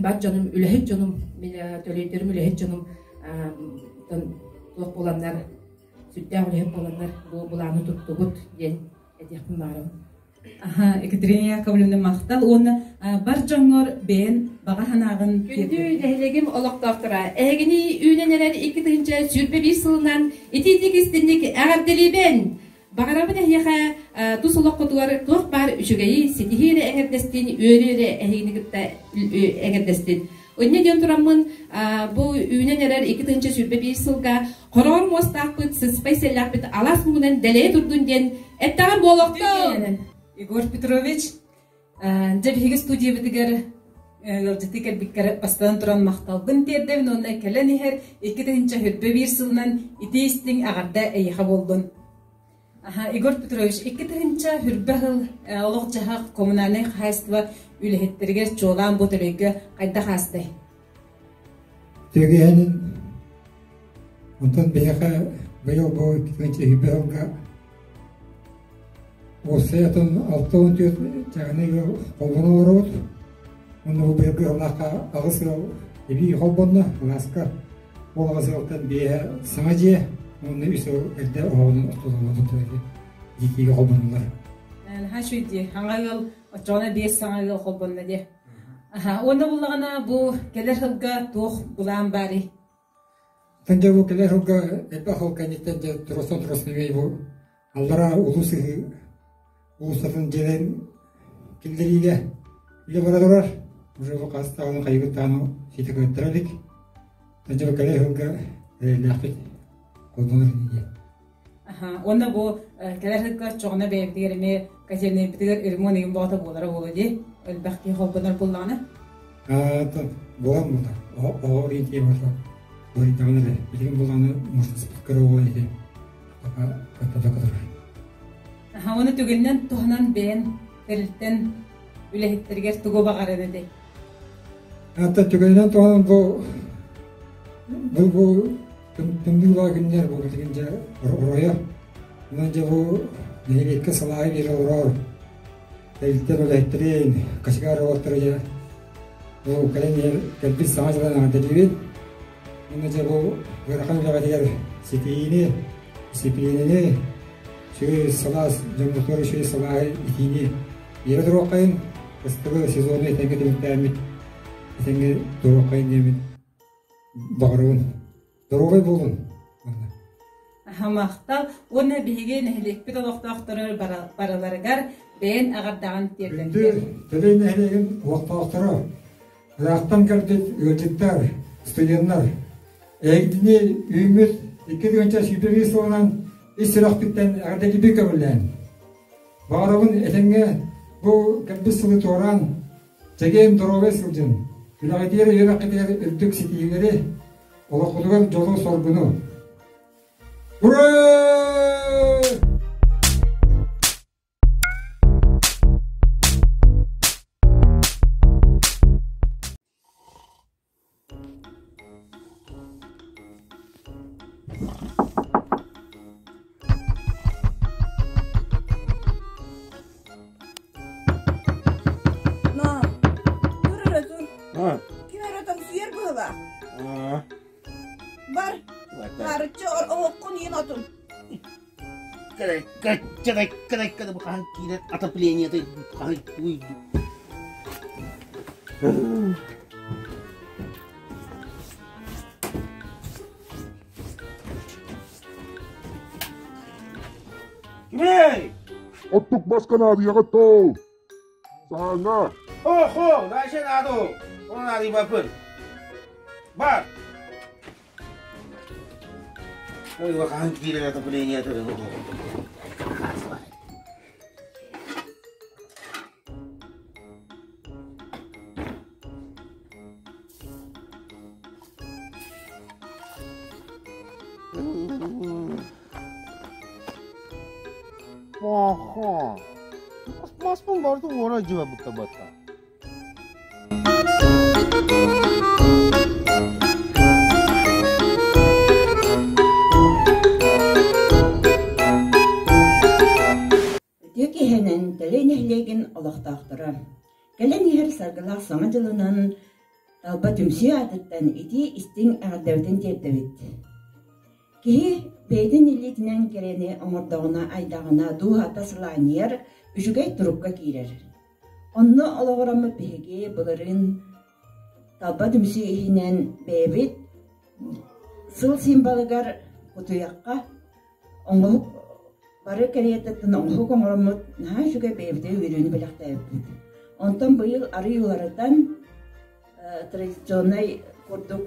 Бар дьонум, үлэһит дьонум, төлөйдөрүм үлэһит дьонум туох буоланнар, сүрдээх үлэһит буоланнар бу былааны туттубут диэн этиэхпин баҕарабын. Аха, Екатерина Яковлевна махтал уонна бар дьоҥҥор бэйэн баҕа санааҕын Күндү нэһилиэгим олохтоохторо, эһигини үүнэн эрэр 2021 сылынан итиитик истинник эҕэрдэлиибин! Баҕарабын эһиэхэ тус олоххутугар туох баар үчүгэйи, ситиһии эрэ эҥэрдэстин, үөрүү эрэ эһигини кытта эҥэрдэстин. Инньэ диэн тураммын бу үүнэн эрэр 2021 сылга хороҕор муостаахпыт, сыспай сэллээхпит алаас муҥунан дэлэйэ турдун диэн эттэҕим буолуохтун! Егор Петрович, дьэ биһиги студиябытыгар ыалдьыты кэлбиккэр бастатан туран махталбын тиэрдэбин уонна кэлэн иһэр 2021 сылынан итии истиҥ эҕэрдэ эйиэхэ буоллун. Егор Петрович, 2000 сыл олох-дьаһах коммунальнай хаһаайыстыба үлэһиттэригэр чуолаан бу төлөйгө хайдах аастай? Төгүһэнин онтон биһиэхэ быйыл бу 2001 сылга уопсайатын 64 чаҕыны ыал холбоно олоробут. Уонна бу быйылгы сыллаахха аҕыс ыал эбии холбонно алааска. Ол аҕыс ыалтан биэһэ саҥа дьиэ уонна үс ыал эрдэ оһоҕунан ортололлор дьиэтиигэ холбонуллар. Наһаа үчүгэй дии. Саҥа ыал оччоҕуна биэс саҥа ыал холбонно дии. Уонна буллаҕына бу кэлэр сылга туох былаан баарый? Тэн дьэ бу кэлэр сылга элбэх сыл кэнниттэн дьэ туруорсан туруорсан бу аллараа улуу сыһыы уулуссатын дьиэлэрин киллэриигэ үлэ бара турар. Уже бу хас даҕаны хайыгыт даҕаны ситэ кыаттара илик. Тэн дьэ бу кэлэр сылга эрэллээхпит холбонор диэн. Уонна бу кэлэр сылга оччоҕуна бэйэбитигэр эмиэ котельнайбытыгар ремонт игин боҕото буолара буолуо дии. Элбэх киһи холбонор буоллаҕына. Буолан буолла. Оҕо ориентир буолла. Ориентаҕын эрэ. Билигин буоллаҕына муостаспыт кыра оҕо иһи кытта турар. Уонна түгэнинэн туһанан бэйэн тэрилтэн үлэһиттэригэр тугу баҕарар этэй? Ата түгэнинэн туһанан бу бу тымныы күннэр бу билигин дьэ оройо. Онон дьэ бу нэһилиэккэ салаайы биэрэ олорор тэрилтэ үлэһиттэрин, кочегар уолаттары дьэ бу кэлэн иһэр кэлбит саҥа дьылан эҕэрдэлиибин. Уонна дьэ бу ыарахан үлэҕитигэр ситиһиини, дисциплинэни, үчүгэй сылаас, дьоммутугар үчүгэй сылааһы итиини биэрэ туруоххайын, кыстыгы сезону этэҥҥэ түмүктээммит этэҥҥэ туруоххайын диэммит баҕарабын. Доруобай буолун. Махтал уонна биһиги нэһилиэкпит олохтоохторо барыларыгар бэйэн аҕардаҕын тиэрдэн. Төлөй нэһилиэгин олохтоохторо, ыраахтан кэлбит ыалдьыттар, студеннар, эһигини үүммүт 2021 сылынан. ис сүрэхпиттэн эҕэрдэлиибин көҥүллээн. Баҕарабын этэҥҥэ бу кэлбит сылы туораан, чэгиэн доруобай сылдьын, үлэҕитигэр үөрэххитигэр үрдүк ситиһиилэри, олоххутугар дьолу-соргуну. Ура! На, тур эрэ тур. Ким эрэ тоҥсуйар быһыылаах. Бар, хаарыччы оһоххун иин отун. Киирэр отоплениета Кимий? Оттук баскан аадыйаҕа тоол. Саһааҥҥа. Охо, дальше надо. Он надо Бар. Ой, киирэр отопление Аха. Маспын барытын уора дьиэ бутта батта. Үтүө киэһэнэн Төлөй нэһилиэгин олохтоохторо! Кэлэн иһэр саргылаах Саҥа дьылынан Талба түмсүү аатыттан итии-истиҥ эҕэрдэбитин тиэрдэбит. Киһи бэйэтин илиитинэн кэрэни оҥордоҕуна, айдаҕына дууһата сылаанньыйар, үчүгэй турукка киирэр. Онно олоҕураммыт биһиги былырыын Талба түмсүү иһинэн бэйэбит сыл символыгар кутуйахха оҥоһук бары кэриэтэттэн оҥоһук оҥороммут наһаа үчүгэй бэйэбитигэр үөрүүнү бэлэхтээбиппит. Онтон быйыл арыый уларытан традиционнай курдук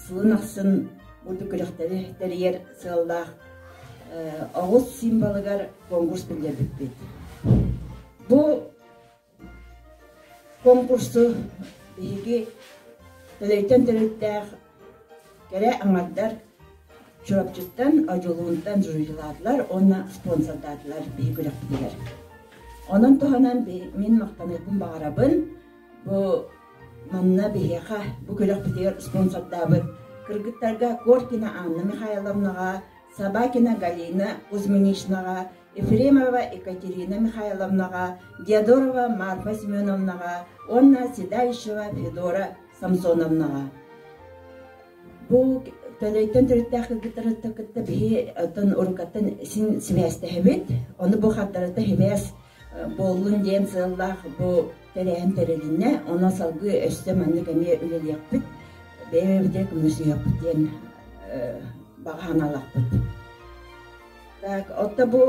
сылын ахсын бурдук күрэхтэри тэрийэр сыаллаах оҕус символыгар конкурс биллэрбиппит. Бу конкурсу биһиги Төлөйтөн төрүттээх кэрэ аҥардар Чурапчыттан, Одьулуунтан жюрилаатылар уонна спонсордаатылар биһи күрэхпитигэр. Онон туһанан мин махтаныахпын баҕарабын. Бу манна биһиэхэ бу күрэхпитигэр спонсордаабыт кыргыттарга Коркина Анна Михайловнаҕа, Собакина Галина Кузьминичнаҕа, Ефремова Екатерина Михайловнаҕа, Диодорова Марфа Семеновнаҕа уонна Седалищева Федора Самсоновнаҕа. Бу Төлөйтөн төрүттээх кыргыттары кытта биһи оттон уруккаттан син сибээстэһэбит. Ону бу хардарыта сибээс буоллун диэн сыаллаах бу тэрээһин тэрилиннэ. Онон салгыы өссө маннык эмиэ үлэлиэхпит, бэйэ-бэйэбитигэр көмөлөсүһүөхпүт диэн баҕа санаалаахпыт. Так, отто бу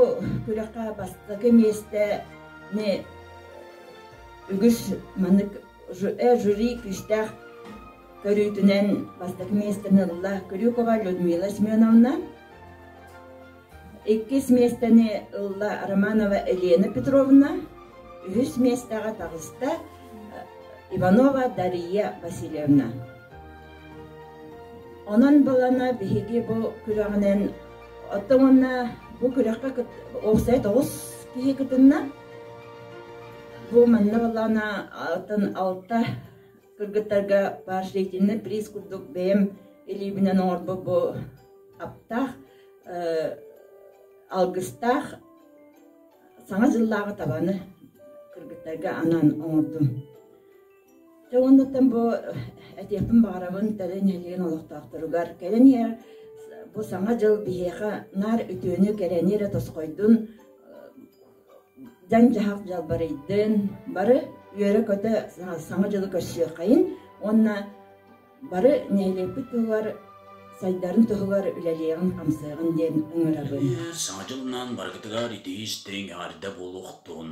күрэххэ бастакы миэстэни үгүс маннык жюри күүстээх көрүүтүнэн бастакы миэстэни ылла Крюкова Людмила Семеновна. Иккис миэстэни ылла Романова Елена Петровна. Үһүс миэстэҕэ таҕыста Иванова Дария Васильевна. Онон балана биһиги бу күрэҕинэн оттон уонна бу күрэххэ уопсайа 9 киһи кытынна. Бу манна балана оттон алта кыргыттарга поощрительный приз курдук бэйэм илиибинэн оҥорбут бу аптаах алгыстаах саҥа дьыллааҕы табаны кыргыттарга анаан оҥордум. Дьэ уоннаттан бу этиэхпин баҕарабын Төлө нэһилиэгин олохтоохторугар кэлэн иһэр бу саҥа дьыл биһиэхэ наар үтүөнү кэрэни эрэ тосхойдун дьаҥ-дьаһах дьалбарыйдын, бары үөрэ-көтө Саҥа дьылы көрсүөххэйин уонна бары нэһилиэкпит туһугар сайдарын туһугар үлэлиэҕин-хамсыаҕын диэн ыҥырабын. Саҥа дьылынан барыгытыгар итии-истиҥ эҕэрдэ буолуохтун!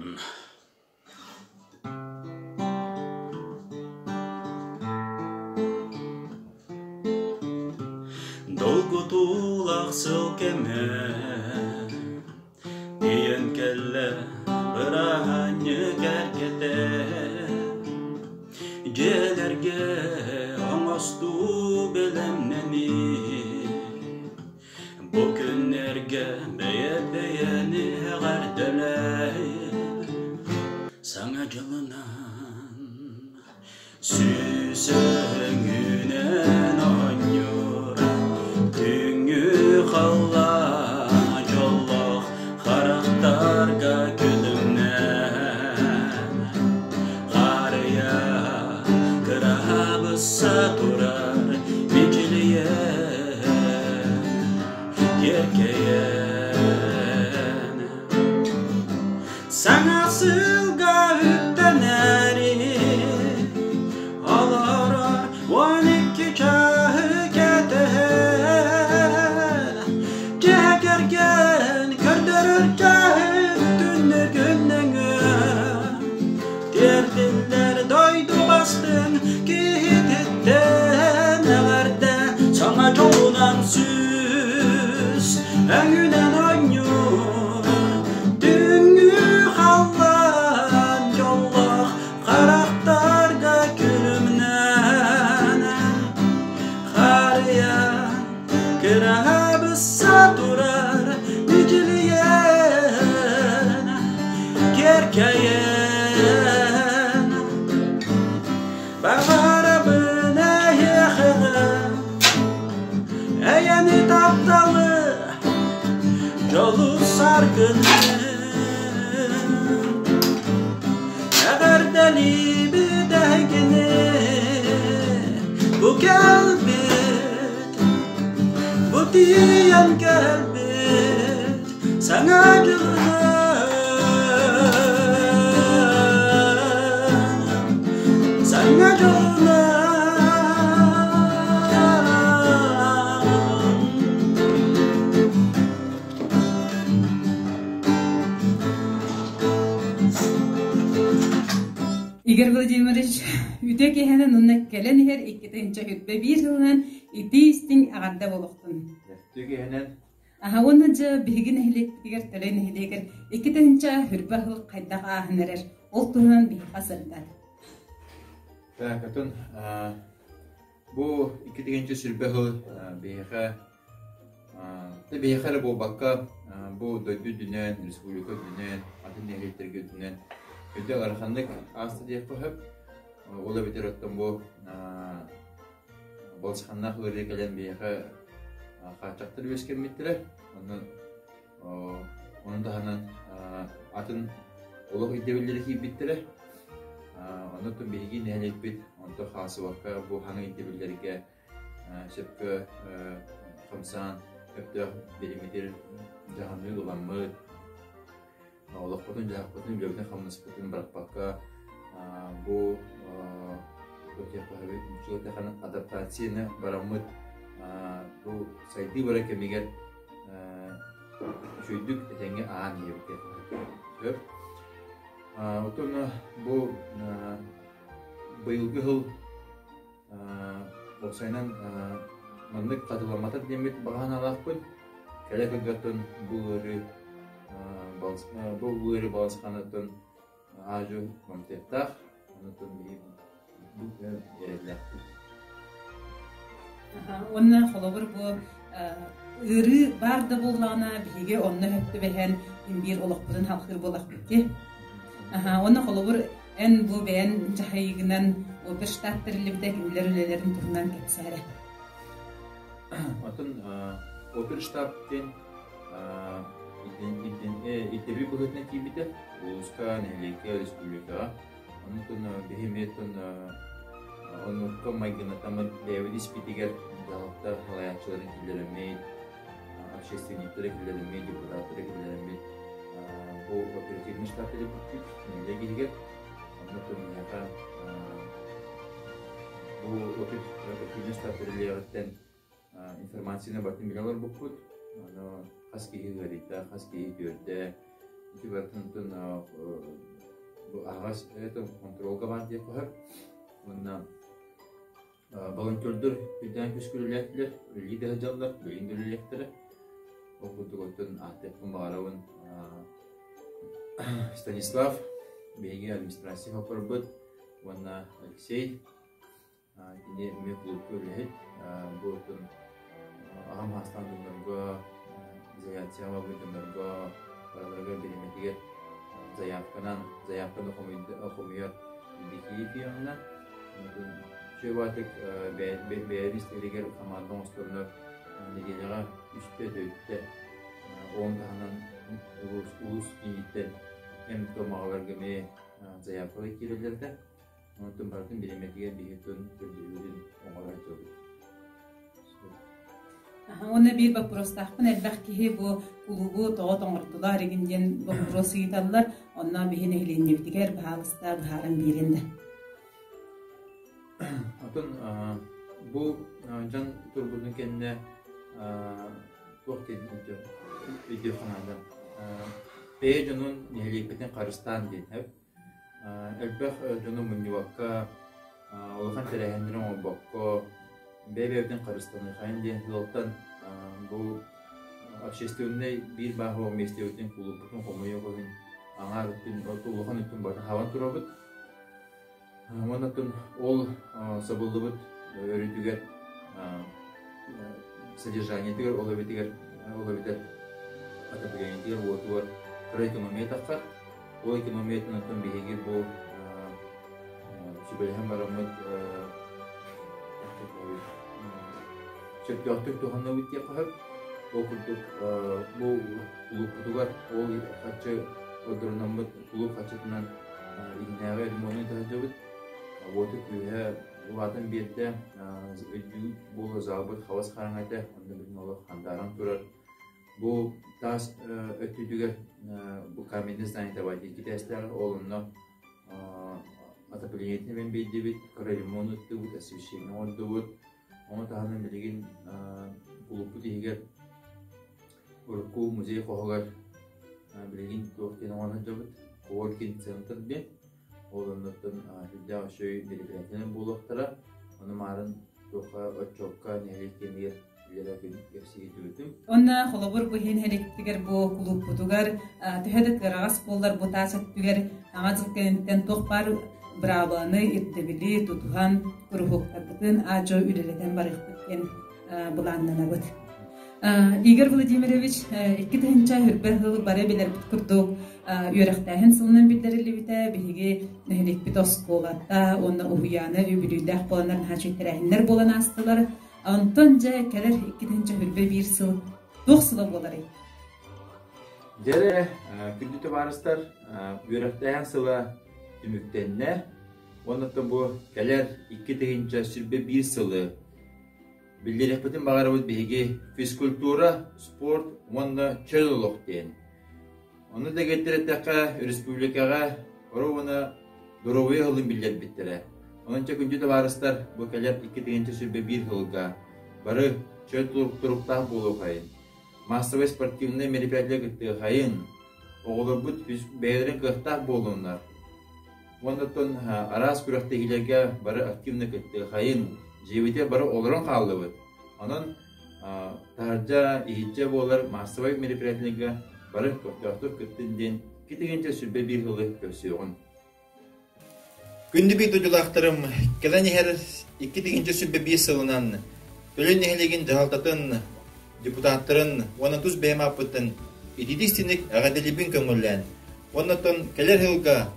Долгутуулаах Дьоллоох сыл кэмэ Тиийэн кэллэ бырааһынньык эргэтэ Дьиэлэргэ оҥостуу бэлэмнэнии Бу күннэргэ бэйэ-бэйэни эҕэрдэлэһин Саҥа дьылынан Сүүс өҥүнэн оонньуур Түүҥҥү халлаан дьоллоох харахтарга күлүмнээн Харыйа кыраһабысса турар мичилийэн киэркэйэн Саҥа сылга үктэнэри олорор 12 чааһы кэтэһэн Дьиэ кэргэн көрдөрөр чааһын түннүгүн нөҥүө Тиэрдиллэр дойду бастыҥ киһититтэн эҕэрдэ саҥа дьолунан сүүс өҥүнэн оонньуур Түҥҥү халлаан дьоллоох харахтарга күлүмнээн Харыйа кыраһабысса турар мичилийэн киэркэйэн Баҕарабын эйиэхэҕэ эйэни тапталы дьолу саргыны Эҕэрдэлиибит эһигини бу кэлбит бу тиийэн кэлбит саҥа дьылынан саҥа дьылынан Игорь Владимирович, үтүө киэһэнэн уонна кэлэн иһэр 2021 сылынан итии-истиҥ эҕэрдэ буолуохтун. Үтүө киэһэнэн. Аһа уонна дьэ биһиги нэһилиэкпитигэр Төлөй нэһилиэгэр 2000 сыл хайдах ааһан эрэр, ол туһунан биһиэхэ сырдат. Так, отон бу 2020 сыл биһиэхэ биһиэхэ эрэ буолбакка бу дойду үрдүнэн, республика үрдүнэн, атын нэһилиэктэргэ үрдүнэн өйдө ыараханнык ааста диэххэ сөп. Ол эбэтэр оттон бу балысханнаах ыарыы кэлэн биһиэхэ хааччахтар үөскэммиттэрэ. Онон ону таһынан атын олох ирдэбиллэрэ киирбиттэрэ. Онон биһиги нэһилиэкпит онто хаалсыбакка бу хаҥа ирдэбиллэргэ сөпкө хамсаан сөптөөх билиммитир дьаһаныы ыламмыт олохпутун-дьаһахпытын, үлэбитин-хамнаспытын бырахпакка бу адаптацияны бараммыт бу сайдыы бара кэмигэр үчүгэйдик этэҥҥэ аан иһэбит сөп. Оттон бу быйылгы сыл Уопсайынан маннык хатыламматар диэммит баҕа санаалаахпын. Кэлэ сылдьартан бу ыарыы бу ыарыы балысханыттан аадьу мамтыахтаах. Онтон биһиги эрэллээхпит. Уонна холобур бу ыарыы баар да буоллаҕына биһиги онно сөп түбэһэн биир олохпутун халхыыр буолахпыт дии. Уонна холобур Эн бу бэйэн дьаһайыыгынан оперштаб тэриллибитэ кинилэр үлэлэрин туһунан кэпсээрэ. Оттон оперштаб диэн ирдэбил быһыытынан киирбитэ улууска, нэһилиэккэ, республикаҕа. Оннуктан биһи эмиэ оннукка майгынатаммыт бэйэбит испитигэр дьаһалта салайааччыларын киллэрэммит, общественниктары киллэрэммит, депутаттары киллэрэммит бу оперативный штаб тэрийбиппит нэһилиэк иһигэр. Онно миэхэ бу оперативный штаб тэриллиэҕиттэн информацияны барытын билэ олорбуппут. Ону хас киһи ыарыйда, хас киһи үөрдэ, ити барытын бу аһаҕас хонтуруолга баар диэххэ сөп. Уонна Волонтердар үрдээн күүскэ үлэлээтилэр, үлэлии да сылдьаллар, билигин да үлэлиэхтэрэ. Ол курдук оттон ааттыахпын баҕарабын Станислав, биһиги администрация хоппорбут уонна Алексей Кини эмиэ кулуупка үлэһит. Бу оттон аҕам саастаах дьоннорго, изоляцияҕа барбыт дьоннорго барыларыгар бириэмэтигэр заявканан, заявканы хомуйар Евдокия Ефимовна. Үчүгэй баҕайытык бэйэбит истэригэр хамаанда оҥосторунар нэдиэлэҕэ үстэ-төрдүтэ ону таһынан улуус улуус кииниттэн эмп-том аҕаларга эмиэ заявкалар киирэллэр этэ. Онтон барытын бириэмэтигэр биһи тун көрдөһүүтүн оҥорор этибит. Уонна биир боппуруостаахпын элбэх киһи бу кулуубу тоҕо тоҥордулар игин диэн боппуруос ыйыталлар. Онно биһи нэһилиэнньэбитигэр баһаалыста быһааран биэрин да. Отон бу дьон турбутун кэннэ туох диэн өйдүөх наада. Бэйэ дьонун нэһилиэкпитин харыстаан диэн Элбэх дьону мунньубакка, улахан тэрээһиннэри оҥорбокко, бэйэ-бэйэбитин харыстаныахайын диэн сыалтан бу общественнай биир бааһы миэстэбитин кулууппутун хомуйуох иһин аҥаар өттүн, улахан өттүн барытын хабан турабыт. Уонна оттон ол сабыллыбыт өрүтүгэр содержаниетыгар, ол эбэтигэр, ол эбэтэр отоплениетыгар, уотугар кыра экономия тахсар. Ол экономиятын оттон биһиги бу сүбэлэһэн бараммыт сөптөөхтүк туһанныбыт диэххэ сөп. Ол курдук бу кулууппутугар ол харчы ордорунаммыт кулууп харчытынан иһинээҕи ремонун таһырдьабыт. Уоту күүһэ улаатан биэрдэ, өйдүү буола залбыт хабас хараҥа этэ, онно бүтүн олох хандааран турар. Бу таас өттүтүгэр бу каменный здание давайте китээстээх, ол онно отоплениетин эбэн биэрдибит, кыра ремонт ыттыбыт, освещение оҥордубут. Ону таһынан билигин кулууппут иһигэр урукку музей хоһугар билигин туох диэн оҥорон сылдьабыт, коворкинг центр диэн. Ол оннуттан сүрдээх үчүгэй мероприятиенан буолуохтара. Ону маарын туохха отчуокка нэһилиэк киинигэр Онно холобур бу иһин нэһилиэктигэр бу кулууппутугар төһө да кыараҕас буоллар бу таас өттүгэр аҥа дьыл кэнниттэн туох баар быраабыланы, ирдэбили тутуһан куруһуоктарбытын аа-дьуо үлэлэтэн барыахпыт диэн былааннанабыт. Игорь Владимирович 2000 сыл бары билэрбит курдук үөрэхтээһин сылынан биллэриллибитэ. Биһиги нэһилиэкпит оскуолата уонна уһуйаана үбүлүйдээх буоланнар наһаа үчүгэй тэрээһиннэр буолан аастылар. Онтон дьэ кэлэр 2021 сыл туох сыла буоларый? Дьэ күндү табаарыстар, үөрэхтээһин сыла түмүктэннэ. Уонна бу кэлэр 2021 сылы биллэриэхпитин баҕарабыт биһиги физкультура, спорт уонна чөл олох диэн. Ону дэгиттэр эттэххэ, республикаҕа оруобуна доруобуйа сылын биллэрбиттэрэ. Онон чэ күндү табаарыстар, бу кэлэр 2021 сылга бары чөл туруктаах буолуохайын, массовай спортивнай мероприятие кыттыахайын, оҕолорбут бэйэлэрин кыахтаах буоллуннар. Уонна оттон араас күрэхтэһиилэргэ бары активно кыттыахайын, дьиэбитигэр бары олорон хааллыбыт. Онон таһырдьа, иһирдьэ буолар массовай мероприятиеларга бары көхтөөхтүк кыттын диэн 2021 сылы көрсүөҕүн. Күндү биир дойдулаахтарым, кэлэн иһэр 2021 сылынан Төлөн нэһилиэгин дьаһалтатын, депутаттарын уонна тус бэйэм ааппыттан итиитик истиҥник эҕэрдэлиибин көҥүллээн, уонна оттон кэлэр сылга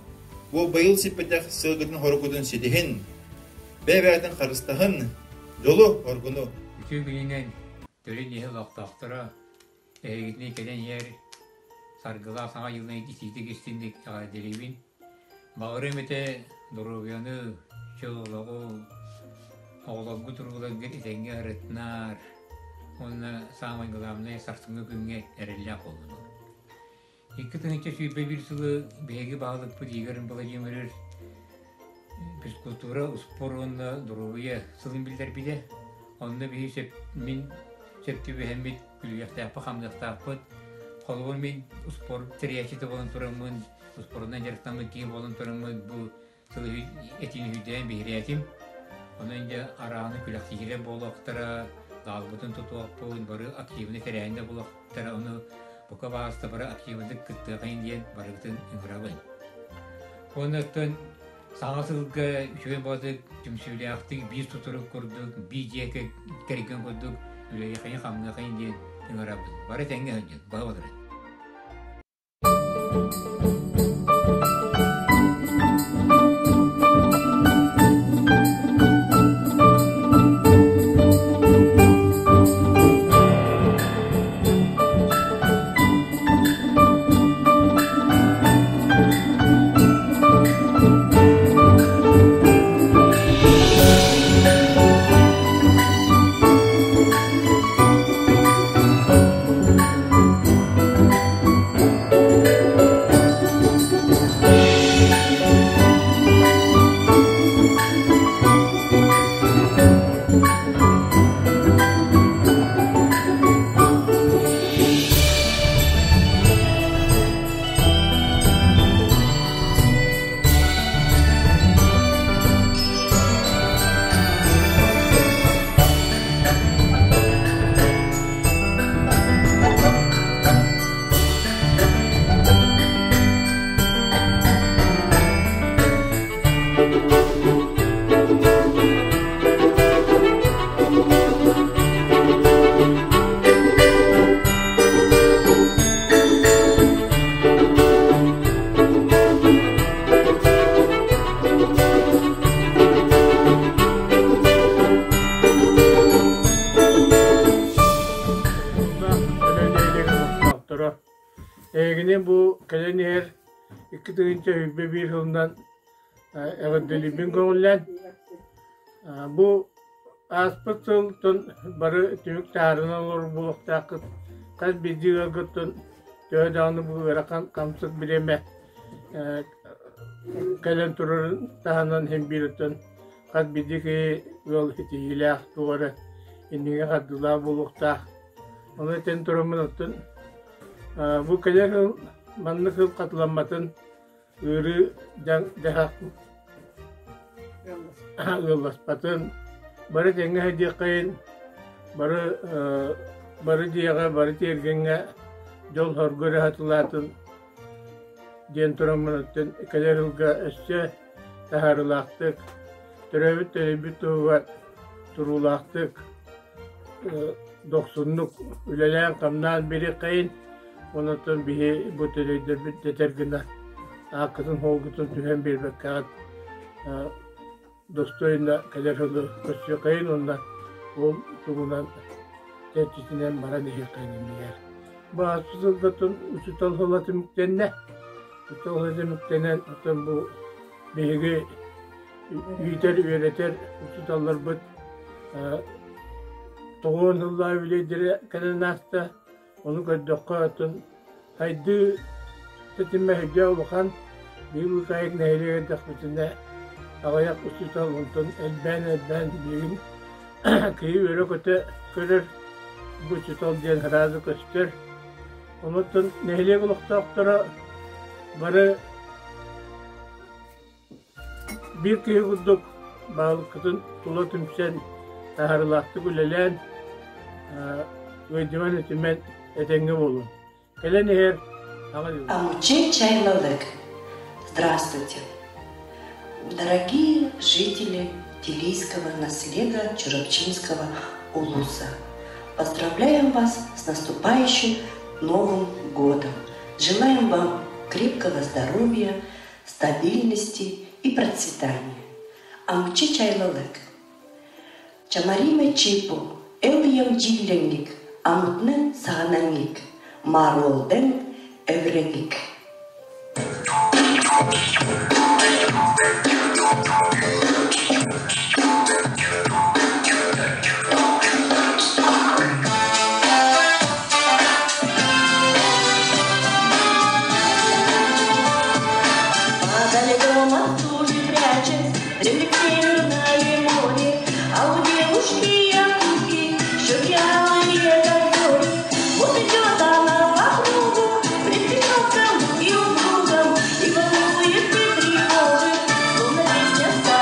бу быйыл сиппэтэх сылгытын-хорукутун ситиһин, бэйэ-бэйэтин харыстаһын, дьолу-оргуну! Үтүө күнүнэн Төлөн иһэ олохтоохторо эһигитини кэлэн иһэр саргылаах саҥа дьылынан итиитик истинник эҕэрдэлиибин. Баҕарыам этэ доруобуйаны, чөл олоҕу, оҕолоргут урууларгыт этэҥҥэ ырытынаар уонна саамай главное сарсыҥҥы күҥҥэ эрэллээх буоллунуҥ. 2021 сылы биһиги баһылыкпыт Игорь Владимирович физкультура, успуорт уонна доруобуйа сылын биллэрбитэ. Онно биһи сөп, мин сөп түбэһэммит күлүөхтээхпит, хамныахтаахпыт. Холобур, мин успуорт тэрийээччитэ буолан тураммын, успуорунан дьарыктаммыт киһи буолан тураммын бу сылы этиини үһүйдээн биһирээтим. Онон дьэ арааны күрэхтэһиилэр буолуохтара, даалбытын тутуохпут, бары активнай тэрээһиннэр буолуохтара, ону бука баҕаста бары активнык кыттыахайын диэн барыгытын ыҥырабын. Уонна оттон саҥа сылга үчүгэй баҕатык түмсүүлээхтик биир сутурук курдук, биир дьиэ кэргэн курдук үлэлиэхэйин-хамныахайын диэн ыҥырабын. Бары тэҥҥэ сылдьын, баҕа олорун. Олохтоохторо. Эһигини бу кэлэн иһэр 2021 сылынан эҕэрдэлиибин көҥүллээн. Бу ааспыт сылтан бары түмүк таһаарынан олорор буолуохтааххыт. Хас биирдии ыалгыттан төһө даҕаны бу ыарахан хамсык бириэмэ кэлэн турарын таһынан иһин биир өттүн хас биирдии киһи ыал ситиһиилээх туох эрэ иннигэ хардыылаах буолуохтаах. Ону этэн тураммын оттон бу кэлэр сыл маннык сыл хатыламматын ыарыы дьаһах ыалласпатын бары тэҥҥэ сылдьыаххайын бары бары дьиэҕэ бары тиэргэҥҥэ дьол-соргу эрэ хатылаатын диэн тураммын оттон кэлэр сылга өссө таһаарыылаахтык төрөөбүт төрөйбүт туһугар туруулаахтык дохсуннук үлэлээн-хамнаан бириэххэйин, онон биһи бу төлөйдөрбүт дэтэр гына ааккытын-суолгутун түһэн биэрбэккэҕит достойно кэлэр сылы көрсүөххэйин уонна ол тугунан чэрчитинэн баран иһиэххэйин иннигэр. Бу ааспыт сылгаттан учуутал сыла түмүктэннэ. Учуутал сыла түмүктэнэн, оттон бу биһиги иитэр-үөрэтэр учууталларбыт тоҕуон сыллаах үбүлүөйдэрэ кэлэн ааста. Ону көрдөххө, оттон сайдыы тэтимэ сүрдээх улахан. Биир Лукаев нэһилиэгэр эрдэхпитинэ аҕыйах учуутал онтон элбээн-элбээн билигин киһи үөрэ-көтө көрөр бу учуутал диэн сразу көстөр. Онон нэһилиэк олохтоохторо бары Биир киһи курдук баһылыккытын тула түмсэн, таһаарыылаахтык үлэлээн, ыалдьыман-үтүмэн этэҥҥэ буолуҥ. Кэлэн иһэр Саҥа дьыл. Амучи Чайлалык. Здравствуйте! Дорогие жители Тилийского наслега Чурапчинского улуса! Поздравляем вас с наступающим Новым годом! Желаем вам крепкого здоровья, стабильности и процветания. Амчы чайлалык. Чамариме чипу, эл джилленгик, амытны саанангик, маролден эвреник. Падали дома тужи прячась, Древних северное море, А у девушки якутки Щеки алые, как зори. Вот идет она по кругу, Пред и упругом, И волнует и тревожит, Словно песня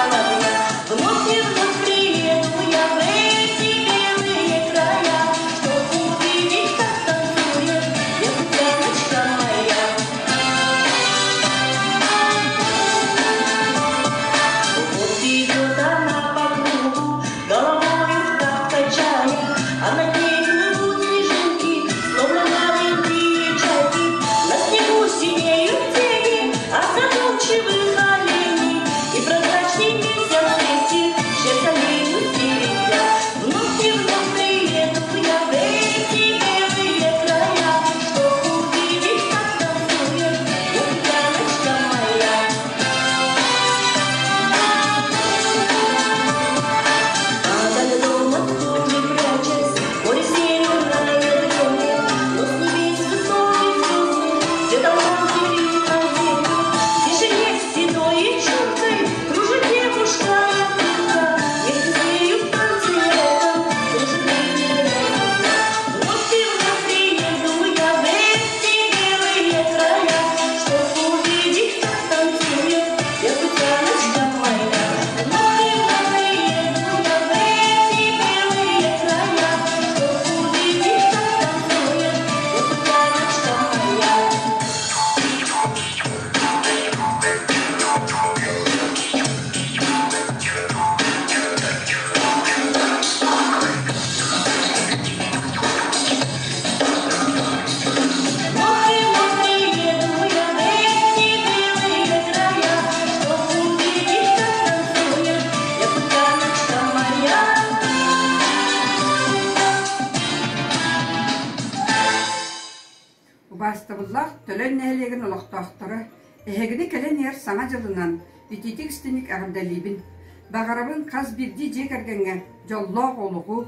Ытыктабыллаах Төлөн нэһилиэгин олохтоохторо, эһигини кэлэн иһэр Саҥа дьылынан итиитик истиҥник эҕэрдэлиибин! Баҕарабын хас биирдии дьиэ кэргэҥҥэ дьоллоох олоҕу,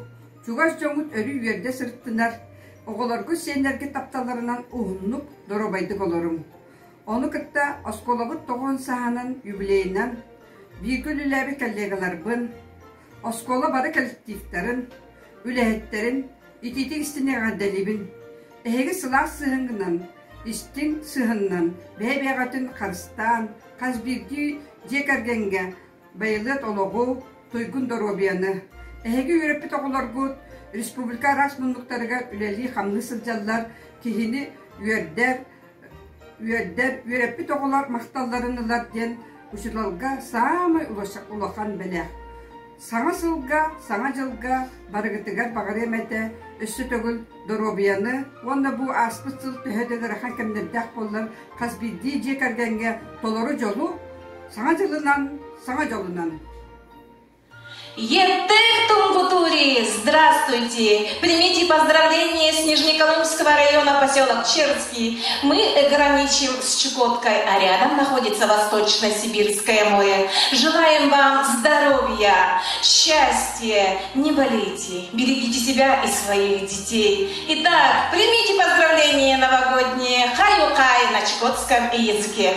чугас дьоҥҥут өрүү үөрдэ сырыттынар, оҕолоргут, сиэннэргит тапталларынан уһуннук, доруобайдык олоруҥ. Ону кытта оскуолабыт тоҕуон саһаанын юбилейынан бииргэ үлэлээбит коллегаларбын, оскуола бары коллективтарын, үлэһиттэрин итиитик истиҥник эҕэрдэлиибин! Эһиги сылаас сыһыаҥҥынан, истиҥ сыһыанынан бэйэ-бэйэҕитин харыстаан, хас биирдии дьиэ кэргэҥҥэ байылыат олоҕу, туйгун доруобуйаны. Эһиги үөрэппит оҕолоргут республика араас муннуктарыгар үлэлии-хамныы сылдьаллар, киһини үөрдэр, үөрдэр, үөрэппит оҕолор махталларын ылар диэн учууталга саамай улахан бэлэх. Саҥа сылга, саҥа дьылга барыгытыгар баҕарыам этэ өссө төгүл доруобуйаны уонна бу ааспыт сыл төһө да ыарахан кэмнэрдээх буоллар хас биирдии дьиэ кэргэҥҥэ толору дьолу, саҥа дьылынан, саҥа дьолунан! Ертек Тунгутури, здравствуйте! Примите поздравления с Нижнеколымского района поселок Черский. Мы граничим с Чукоткой, а рядом находится Восточно-Сибирское море. Желаем вам здоровья, счастья, не болейте, берегите себя и своих детей. Итак, примите поздравления новогодние Хаю-Хай на чукотском языке.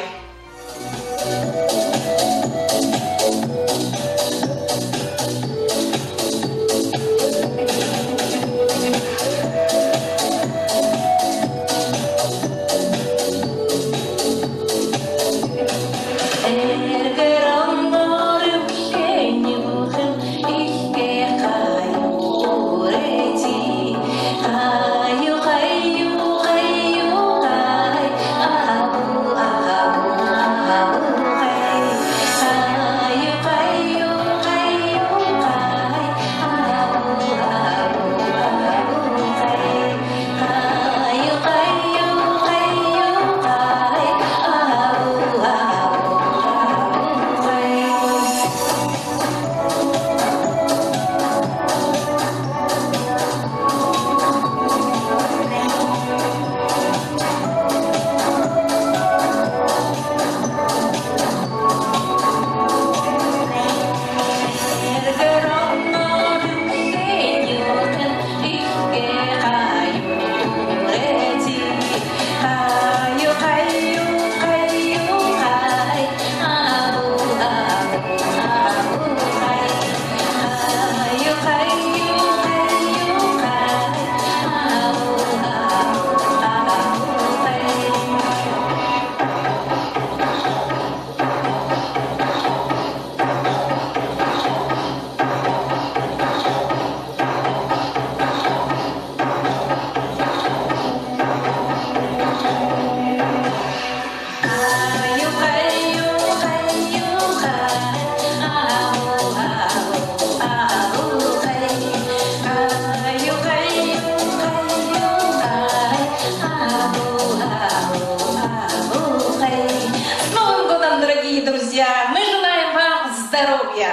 С Новым годом, дорогие друзья! Мы желаем вам здоровья!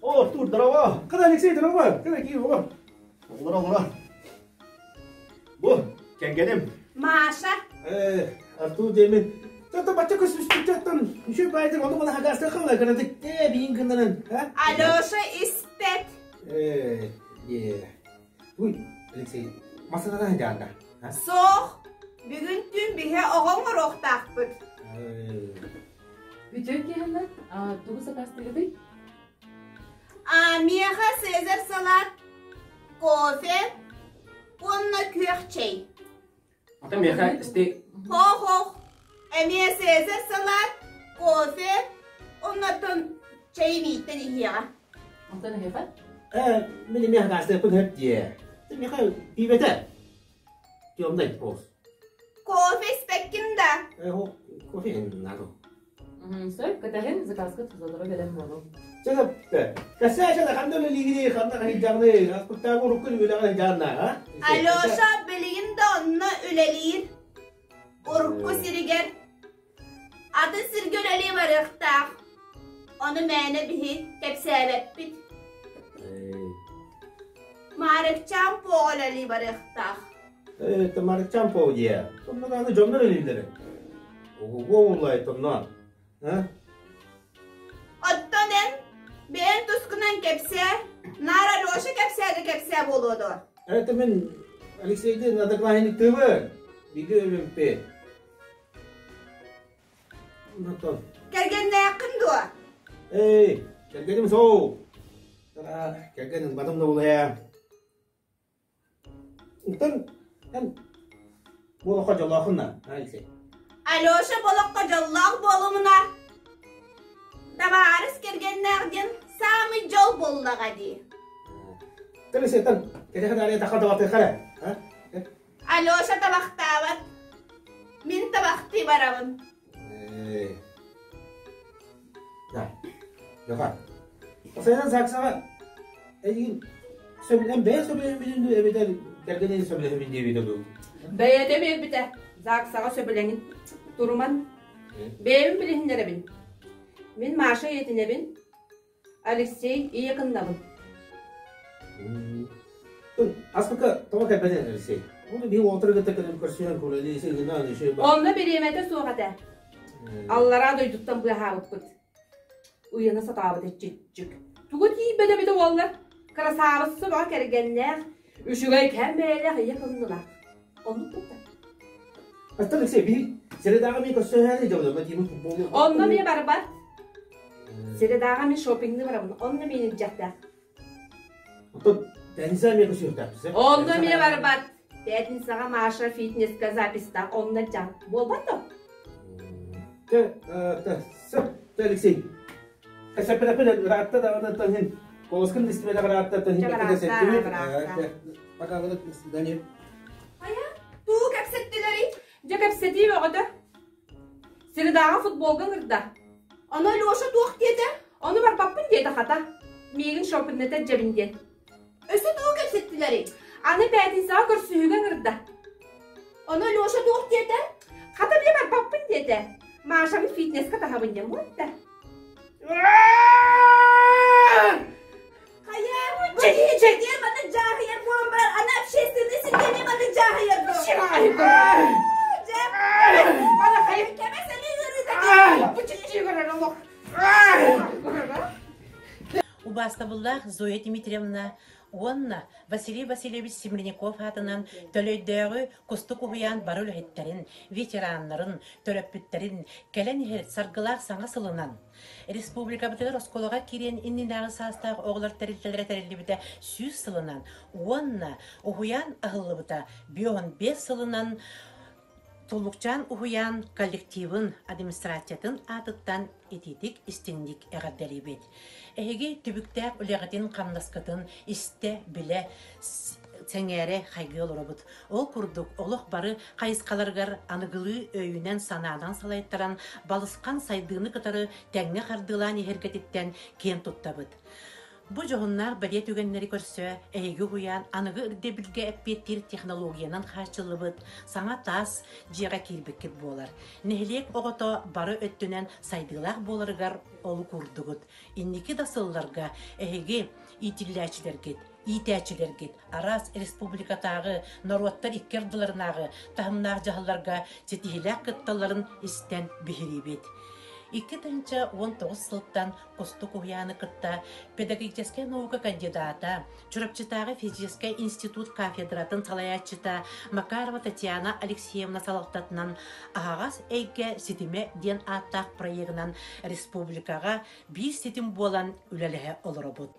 О, Артур, здорово! Когда Алексей, здорово! Когда Киев, о! Олора, олора. Бу, кэргэним. Маша. Э, Артур диэмин. Тата бачча көсүспүттэн үчүгэй баайдыр ону мана хагаастан халла кыратык э биин гыннаран, а? Алеша испэт. Э, е. Уй, Алексей, масынадан жаанда. Суох. Бүгүн түн биһи оҕоҥ оруохтаахпыт. Үтүө киһини тугу сакаастыгытый? А миэхэ Цезарь салат, кофе уонна күөх чэй. Ата миэхэ исти... Хох-хох. Эмиэ Цезарь салат, кофе, оннотон чэй мииттэн иһиэҕэ. Онтон эһиэхэ? Э, мин эмиэ хагаастыахпын сөп дии. Миэхэ пиибэтэ. Темный кофе. Кофе испэккин да? Э, кофе надо. Сөп, кэтэһин, заказка сотору кэлэн буолуо. Сөп, кэсээ ханна үлэлиигиний, ханна хаһыйдаҕыный, аспыттааҕы урукку үлэҕэ хаһыйдаҕына, а? Алеша билигин да онно үлэлиир. Урукку сиригэр атын сиргэ үлэлии барыахтаах. Ону мээнэ биһи кэпсээбэппит. Маарыкчаан пуоҕа үлэлии барыахтаах. Ээ, Марыкчаан пуо диэ. Тонно даҕаны дьоннор үлэлииллэр. Угугу улай тонно. А? Оттон эн бэйэн тускунан кэпсээ, наар Алеша кэпсээ да кэпсээ буолуо дуо? Это мин Алексейдин одноклассниктыыбын. Биги өлүмпи. Кэргэннээххин дуо? Эй, кэргэним соу. Кэргэним батым да булая. Онтон эн буолоххо дьоллооххун да, Алексей? Алеша болоххо дьоллоох буолумуна. Табаарыс кэргэннээх диэн саамай дьол буоллаҕа дии. Алексей, тан кэтэхэ даарыйа тахха табахтыахха эрэ. Алеша табахтаабат. Мин табахтыы барабын. Да. Жоха. Осайдан саксаҕа эйигин сөбүлэн бэйэ сөбүлэһин дуу эбэтэр кэргэнин сөбүлэһэбин диэбитэ дуу? Бэйэтэ биэрбитэ. ЗАГСаҕа сөбүлэҥин. Туруман. Бэйэбин билиһиннэрэбин. Мин Маша ийэтинэбин. Алексей ийэ кыннабын. Аспыка тоҕо кэлбэтин Алексей? Оны биһи уолтары кытта кэлэн көрсүһэн куралии сыгынан еще Онно бириэмэтэ суох этэ. Аллараа дойдуттан быаһаабыппыт. Уйана сатаабыт иччиччик. Тугу тиийбэтэ эбитэ уоллар? Красавица баҕа кэргэннээх, үчүгэй кэм бэйэлээх ийэ кыннылаах. Оннук кытта. Астан Алексей, биһи Середаҕа мен көрсөһөөрү дьабылама тиимин футболу. Онно мен барбат. Середаҕа мен шопингны барабын. Онно мен илдьэхтээх. Оттон пятница мен көрсүөхтээхпит. Онно мен барбат. Пятницаҕа Маша фитнеска записьтаах. Онно дьаҥ. Буолбат да? Тэ, тэ, сөп, тэ, Алексей. Кэсэппэтэппин ыраатта даҕаны тон колоскын истибэтэх ыраатта тон иһин Пока до свидания. Хайа, туу кэпсэттилэрий? Дьэ кэпсэтии бөҕөтө. Средаҕа футболга ыҥырда. Ону Леша туох диэтэ? Ону барбаппын диэтэ хата. Миигин шопинната дьэбин диэн. Өссө тугу кэпсэттилэрий? Аны пятницаҕа көрсүһүүгэ ыҥырда. Ону Леша туох диэтэ? Хата бile барбаппын диэтэ. Машаны фитнеска таһабын диэн буолта. Хайа, бу киһи маннык дьааһыйар буолан баран, аны общественный сиргэ маннык дьааһыйар дуо? Дьэ, кэмэ сэлии ыарыыта Убаастабыллаах Зоя Дмитриевна уонна Василий Васильевич Семеняков аатынан Төлөйдөөҕү Кустук уһуйаан бары үлэһиттэрин, ветераннарын, төрөппүттэрин кэлэн иһэр саргылаах саҥа сылынан Республикабытыгар оскуолаҕа киириэн иннинээҕи саастаах оҕолор тэрилтэлэрэ тэриллибитэ 100 сылынан уонна уһуйаан аһыллыбыта 55 сылынан Туллукчаан уһуйаан коллективын администрациятын аатыттан итиитик истиҥник эҕэрдэлиибит. Эһиги түбүктээх үлэҕитин-хамнаскытын истэ, билэ, сэҥээрэ хайгыы олоробут. Ол курдук, олох бары хайысхаларыгар аныгылыы өйүнэн-санаанан салайтаран, балысхан сайдыыны кытары тэҥҥэ хардыылаан иһэргэтиттэн киэн туттабыт. Бу дьоһуннаах бэлиэ түгэннэри көрсө эһиги уһуйаан аныгы ирдэбилгэ эппиэттиир технологиянан хааччыллыбыт саҥа таас дьиэҕэ киирбиккит буолар. Нэһилиэк оҕото бары өттүнэн сайдыылаах буоларыгар олук уурдугут. Инники да сылларга эһиги иитиллээччилэргит, иитээччилэргит араас республикатааҕы, норуоттар икки ардыларынааҕы таһымнаах дьаһалларга ситиһиилээх кытталларын истэн биһириибит. 2019 сылтан Кустук уһуйааны кытта педагогическай наука кандидата, Чурапчытааҕы физическэй институт кафедратын салайааччыта Макарова Татьяна Алексеевна салалтатынан Аһаҕас эйгэ ситимэ диэн ааттаах проегынан республикаҕа биир ситим буолан үлэлэһэ олоробут.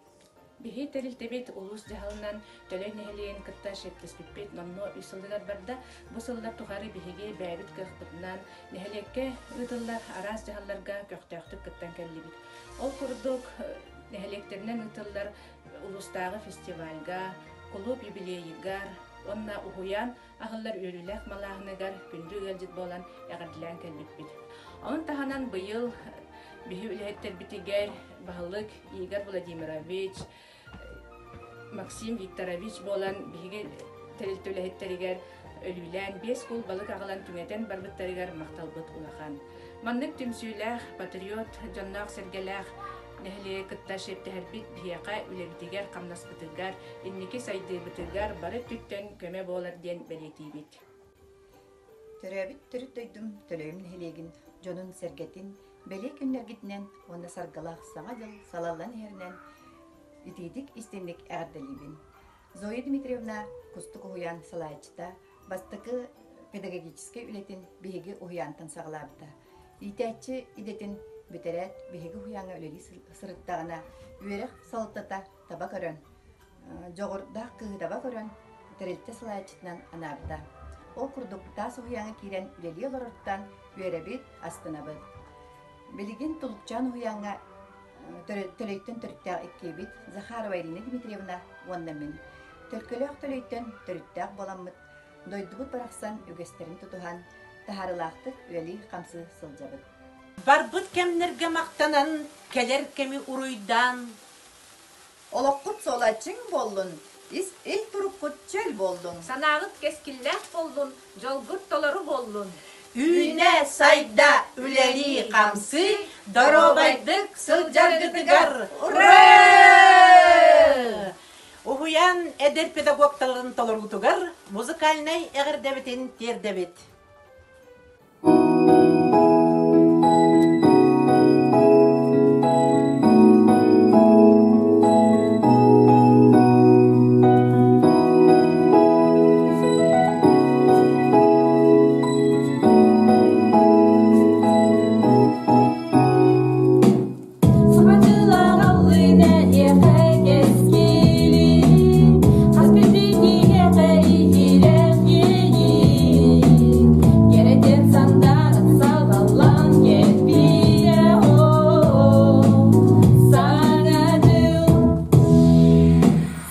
Биһи тэрилтэбит улуус дьаһалынан Төлөй нэһилиэгин кытта шефтэспиппит номнуо үс сылыгар барда. Бу сыллар тухары биһиги бэйэбит кыахпытынан нэһилиэккэ ыытыллар араас дьаһалларга көхтөөхтүк кыттан кэллибит. Ол курдук нэһилиэктэринэн ыытыллар улуустааҕы фестивальга, кулууп юбилейыгар уонна уһуйаан аһыллар үөрүүлээх малааһыныгар күндү ыалдьыт буолан эҕэрдэлээн кэлбиппит. Ону таһынан быйыл биһи үлэһиттэрбитигэр баһылык Игорь Владимирович, Максим Викторович буолан биһиги тэрилтэ үлэһиттэригэр өлүүлээн биэс куул балык аҕалан түҥэтэн барбыттарыгар махталбыт улахан. Маннык түмсүүлээх, патриот, дьонноох-сэргэлээх нэһилиэги кытта шептэһэрбит биһиэхэ үлэбитигэр, хамнаспытыгар, инники сайдыыбытыгар бары өттүттэн көмө буолар диэн бэлиэтиибит. Төрөөбүт төрүт дойдум Төлөйүм нэһилиэгин дьонун-сэргэтин бэлиэ күннэргитинэн уонна саргылаах Саҥа дьыл салаллан иһэринэн итиитик истинник эҕэрдэлиибин. Зоя Дмитриевна Кустук уһуйаан салайааччыта бастакы педагогическай үлэтин биһиги уһуйаантан саҕалаабыта. Иитээччи идэтин бүтэрээт биһиги уһуйааҥҥа үлэлии сырыттаҕына үөрэх салалтата таба көрөн, дьоҕурдаах кыыһы таба көрөн тэрилтэ салайааччытынан анаабыта. Ол курдук таас уһуйааҥҥа киирэн үлэлии олороруттан үөрэбит, астынабыт. Билигин Тулукчаан уһуйааҥҥа Төлөйтөн төрүттээх иккиэбит Захарова Ирина Дмитриевна уонна мин. Төлкөлөөх Төлөйтөн төрүттээх буоламмыт, дойдубут барахсан үгэстэрин тутуһан, таһаарыылаахтык үлэлии-хамсыы сылдьабыт. Барбыт кэмнэргэ махтанан, кэлэр кэми уруйдаан. Олоххут суола чиҥ буоллун, ис ил туруккут чөл буоллун. Санааҕыт кэскиллээх буоллун, дьолгут толору буоллун. Үүнэ, сайда, үлэлии-хамсыы, доруобайдык сылдьаргытыгар ура! Уһуйаан эдэр педагогтарын толоруутугар музыкальнай эҕэрдэбитин тиэрдэбит.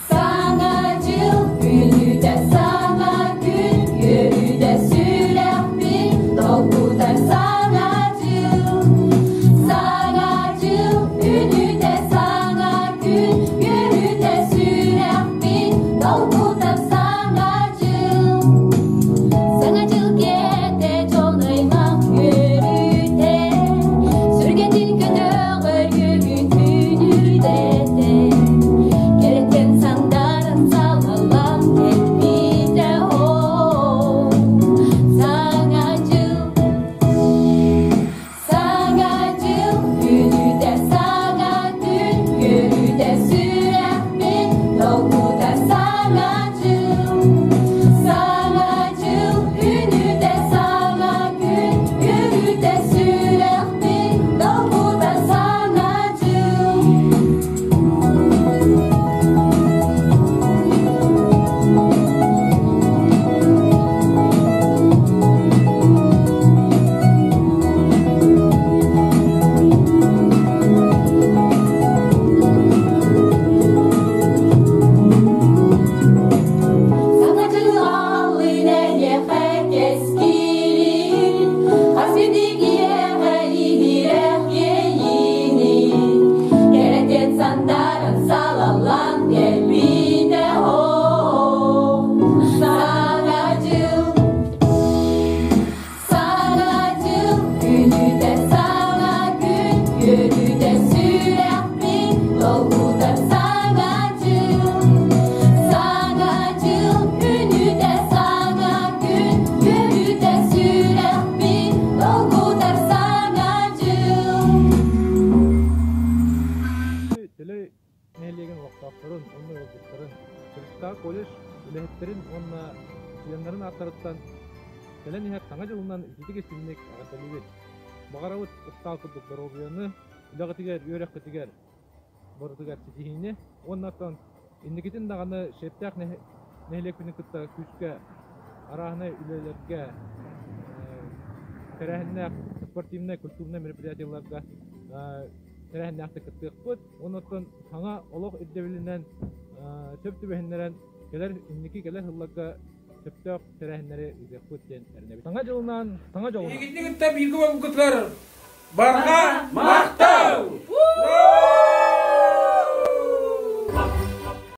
Саҥа дьыл күнүтэ саҥа күн үөрүүтэ сүрэхпин долгутар саҥа дьыл. Саҥа дьыл күнүтэ саҥа күн үөрүүтэ сүрэхпин долгутар саҥа дьыл. Саҥа дьыл киэһэтэ дьон аймах үөрүүтэ сүргэтин көтөҕөр үөрүүн күнүрдэтэ. Кэрэттэн сандааран салаллан кэлбитэ оо Саҥа дьыл Саҥа дьыл үүнүүтэ саҥа күн үөрүүтэ сүрэхпин долгутар саҥа дьыл Саҥа дьыл үүнүүтэ саҥа күн үөрүүтэ сүрэхпин долгутар саҥа дьыл Саҥа дьыл аллын эйиэхэ кэскилин, хас биирдии иһирэх иэйиини, кэрэтин сандааран салаллан кэлбитэ оо. Саҥа дьыл, саҥа дьыл күнүтэ саҥа күн үөрүүтэ сүрэхпин долгутар саҥа дьыл. Саҥа дьыл күнүтэ саҥа күн үөрүүтэ сүрэхпин долгутар саҥа дьыл. Төлөй нэһилиэгин олохтоохторун уонна ыалдьыттарын, Төрүттээх колледж үлэһиттэрин уонна студеннарын ааттарыттан кэлэн иһэр Саҥа дьылынан ититик-истиҥник эҕэрдэлиибит! Баҕарабыт ыстаал курдук доруобуйаны, үлэҕитигэр, үөрэххитигэр барытыгар ситиһиини уонна оттон инникитин даҕаны шефтээх нэһилиэкпитин кытта күүскэ арааһынай үлэлэргэ тэрээһиннээх спортивнай, культурнай мероприятиеларга тэрээһиннээхтик кыттыахпыт. Уонна оттон саҥа олох ирдэбилинэн сөп түбэһиннэрэн кэлэр инники кэлэр сылларга сөптөөх тэрээһиннэри ыытыахпыт диэн эрэнэбит. Саҥа дьылынан, саҥа дьолунан! Эһигини кытта бииргэ буолбуккутугар барҕа махтал!